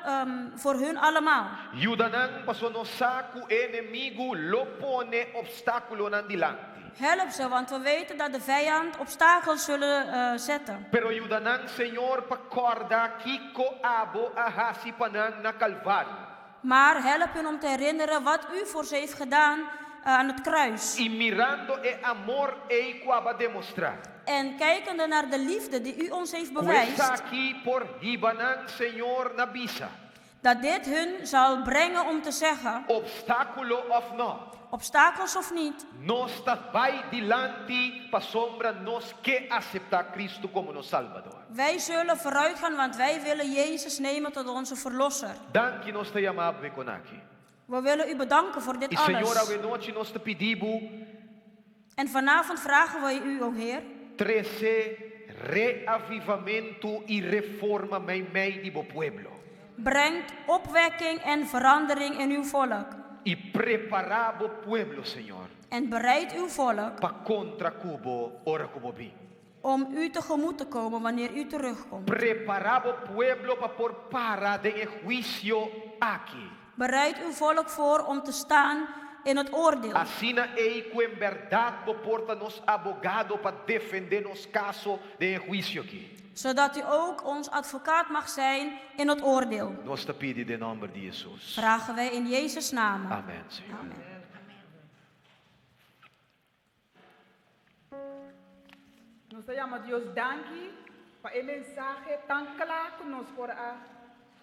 voor hun allemaal. Yuda nan paso nos sa ku e enemigu lo pone opstákulonan dilanti. Help ze, want we weten dat de vijand obstakels zullen zetten. Pero yuda nan, Señor, pa kòrda kiko Abo a hasi pa nan na Kalvario. Maar help hun om te herinneren wat U voor ze heeft gedaan aan het kruis. I mirando e amor ei ku Abo a demostrá. En kijkende naar de liefde die U ons heeft Ku bewijst. esaki por hiba nan, Señor, na bisa. Dat dit hun zal brengen om te zeggen. Obstákulo òf nò. Obstakels of niet. Nos ta bai dilanti pasobra nos ke aseptá Kristu komo nos Salbador. Wij zullen vooruit gaan, want wij willen Jezus nemen tot onze verlosser. Danki nos ta yama bo konaki. We willen u bedanken voor dit I Señor alles. awe nochi nos ta pidi bo. En vanavond vragen wij u, o Heer. Trese reavivamentu i reforma meimei di bo pueblo. Brengt opwekking en verandering in uw volk. I prepará bo pueblo, Señor. En bereid uw volk. Pa kontra ku bo ora ku bo bin. Om u tegemoet te komen wanneer u terugkomt. Prepará bo pueblo pa por para den e huisio aki. Bereid uw volk voor om te staan in het oordeel. Asina ei ku en bèrdat bo por ta nos abogado pa defendé nos kaso den e huisio aki. Zodat u ook ons advocaat mag zijn in het oordeel. Nos ta pidi den nòmber di Hesus. Vragen wij in Jezus' naam. Amèn, Señor. Amen. Nos ta yama Dios danki pa e mensahe tan kla ku nos por a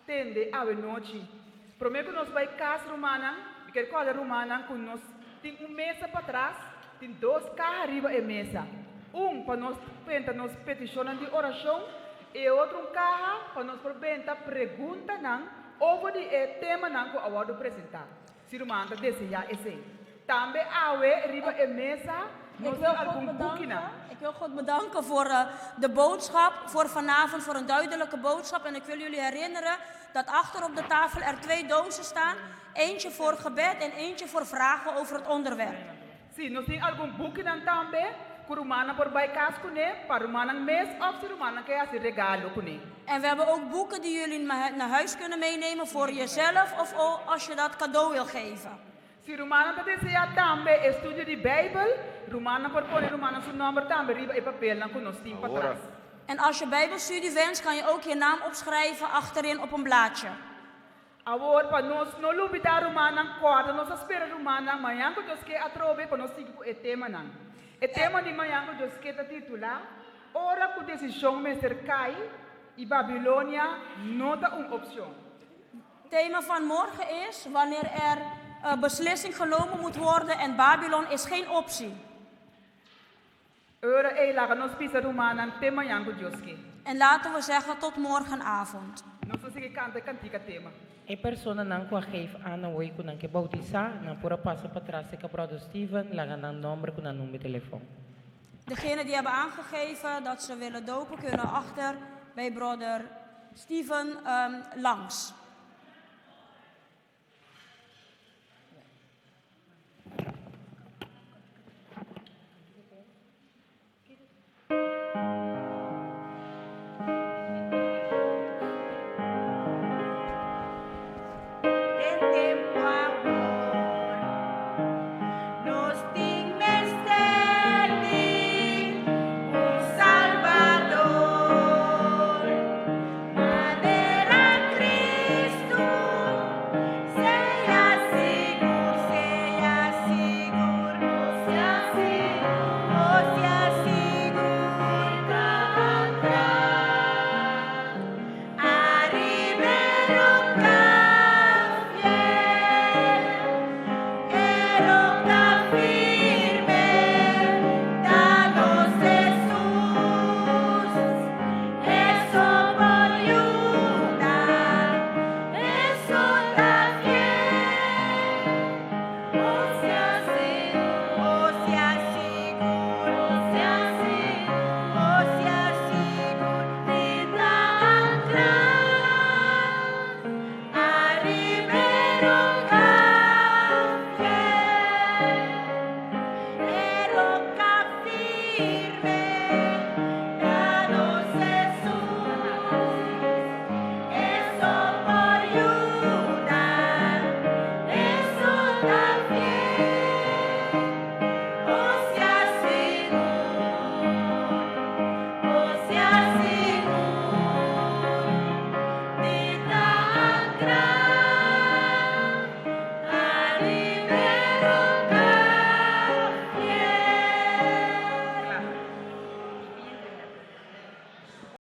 tende awe nochi. Promé ku nos bai kas rumannan, mi ker kòrda rumannan ku nos tin un mesa patras, tin dos kaha riba e mesa. Un pa nos benta nos petishonnan di orashon i e otro un kaha pa nos por benta preguntanan over di e temanan ku a wòrdu presentá. Si ruman ta deseá esei. Tambe awe riba e mesa Ik nos wil tin God algun bedanken. bukinan. Ik wil God bedanken voor de boodschap, voor vanavond, voor een duidelijke boodschap. En ik wil jullie herinneren dat achter op de tafel er twee dozen staan. Eentje voor gebed en eentje voor vragen over het onderwerp. Sí, nos tin algun bukinan tambe ku rumannan por bai kas kuné, pa rumannan mes òf si rumannan ke hasi regalo kuné. En we hebben ook boeken die jullie naar huis kunnen meenemen voor jezelf of als je dat cadeau wil geven. Si rumannan ta deseá tambe estudio di Beibel, rumannan por pone rumannan su nòmber tambe riba e papelnan ku nos tin patras. En als je Bijbelstudie wenst, kan je ook je naam opschrijven achterin op een blaadje. Awor, pa nos no lubidá rumannan, kòrda nos a spera rumannan mañan ku Dios ke atrobe pa nos sigui ku e temanan. E tema di mañan ku Dios ke ta titulá, Ora ku desishon mester kai i Babilonia no ta un opshon. Thema van morgen is wanneer er beslissing genomen moet worden en Babylon is geen optie. Ora ei laga nos bisa rumannan te mañan ku Dios ke. En laten we zeggen tot morgenavond. Nos ta sigui kanta e kantika tema. E personanan ku a geef aan awor ku nan ke boutisá, nan por a pasa patras serka Bròder Steven, laga nan nòmber ku nan number di telefòn. Degenen die hebben aangegeven dat ze willen dopen, kunnen achter bij brother Steven langs. Den tempu awor, nos tin mester di un Salbador. Manera Cristo. Di.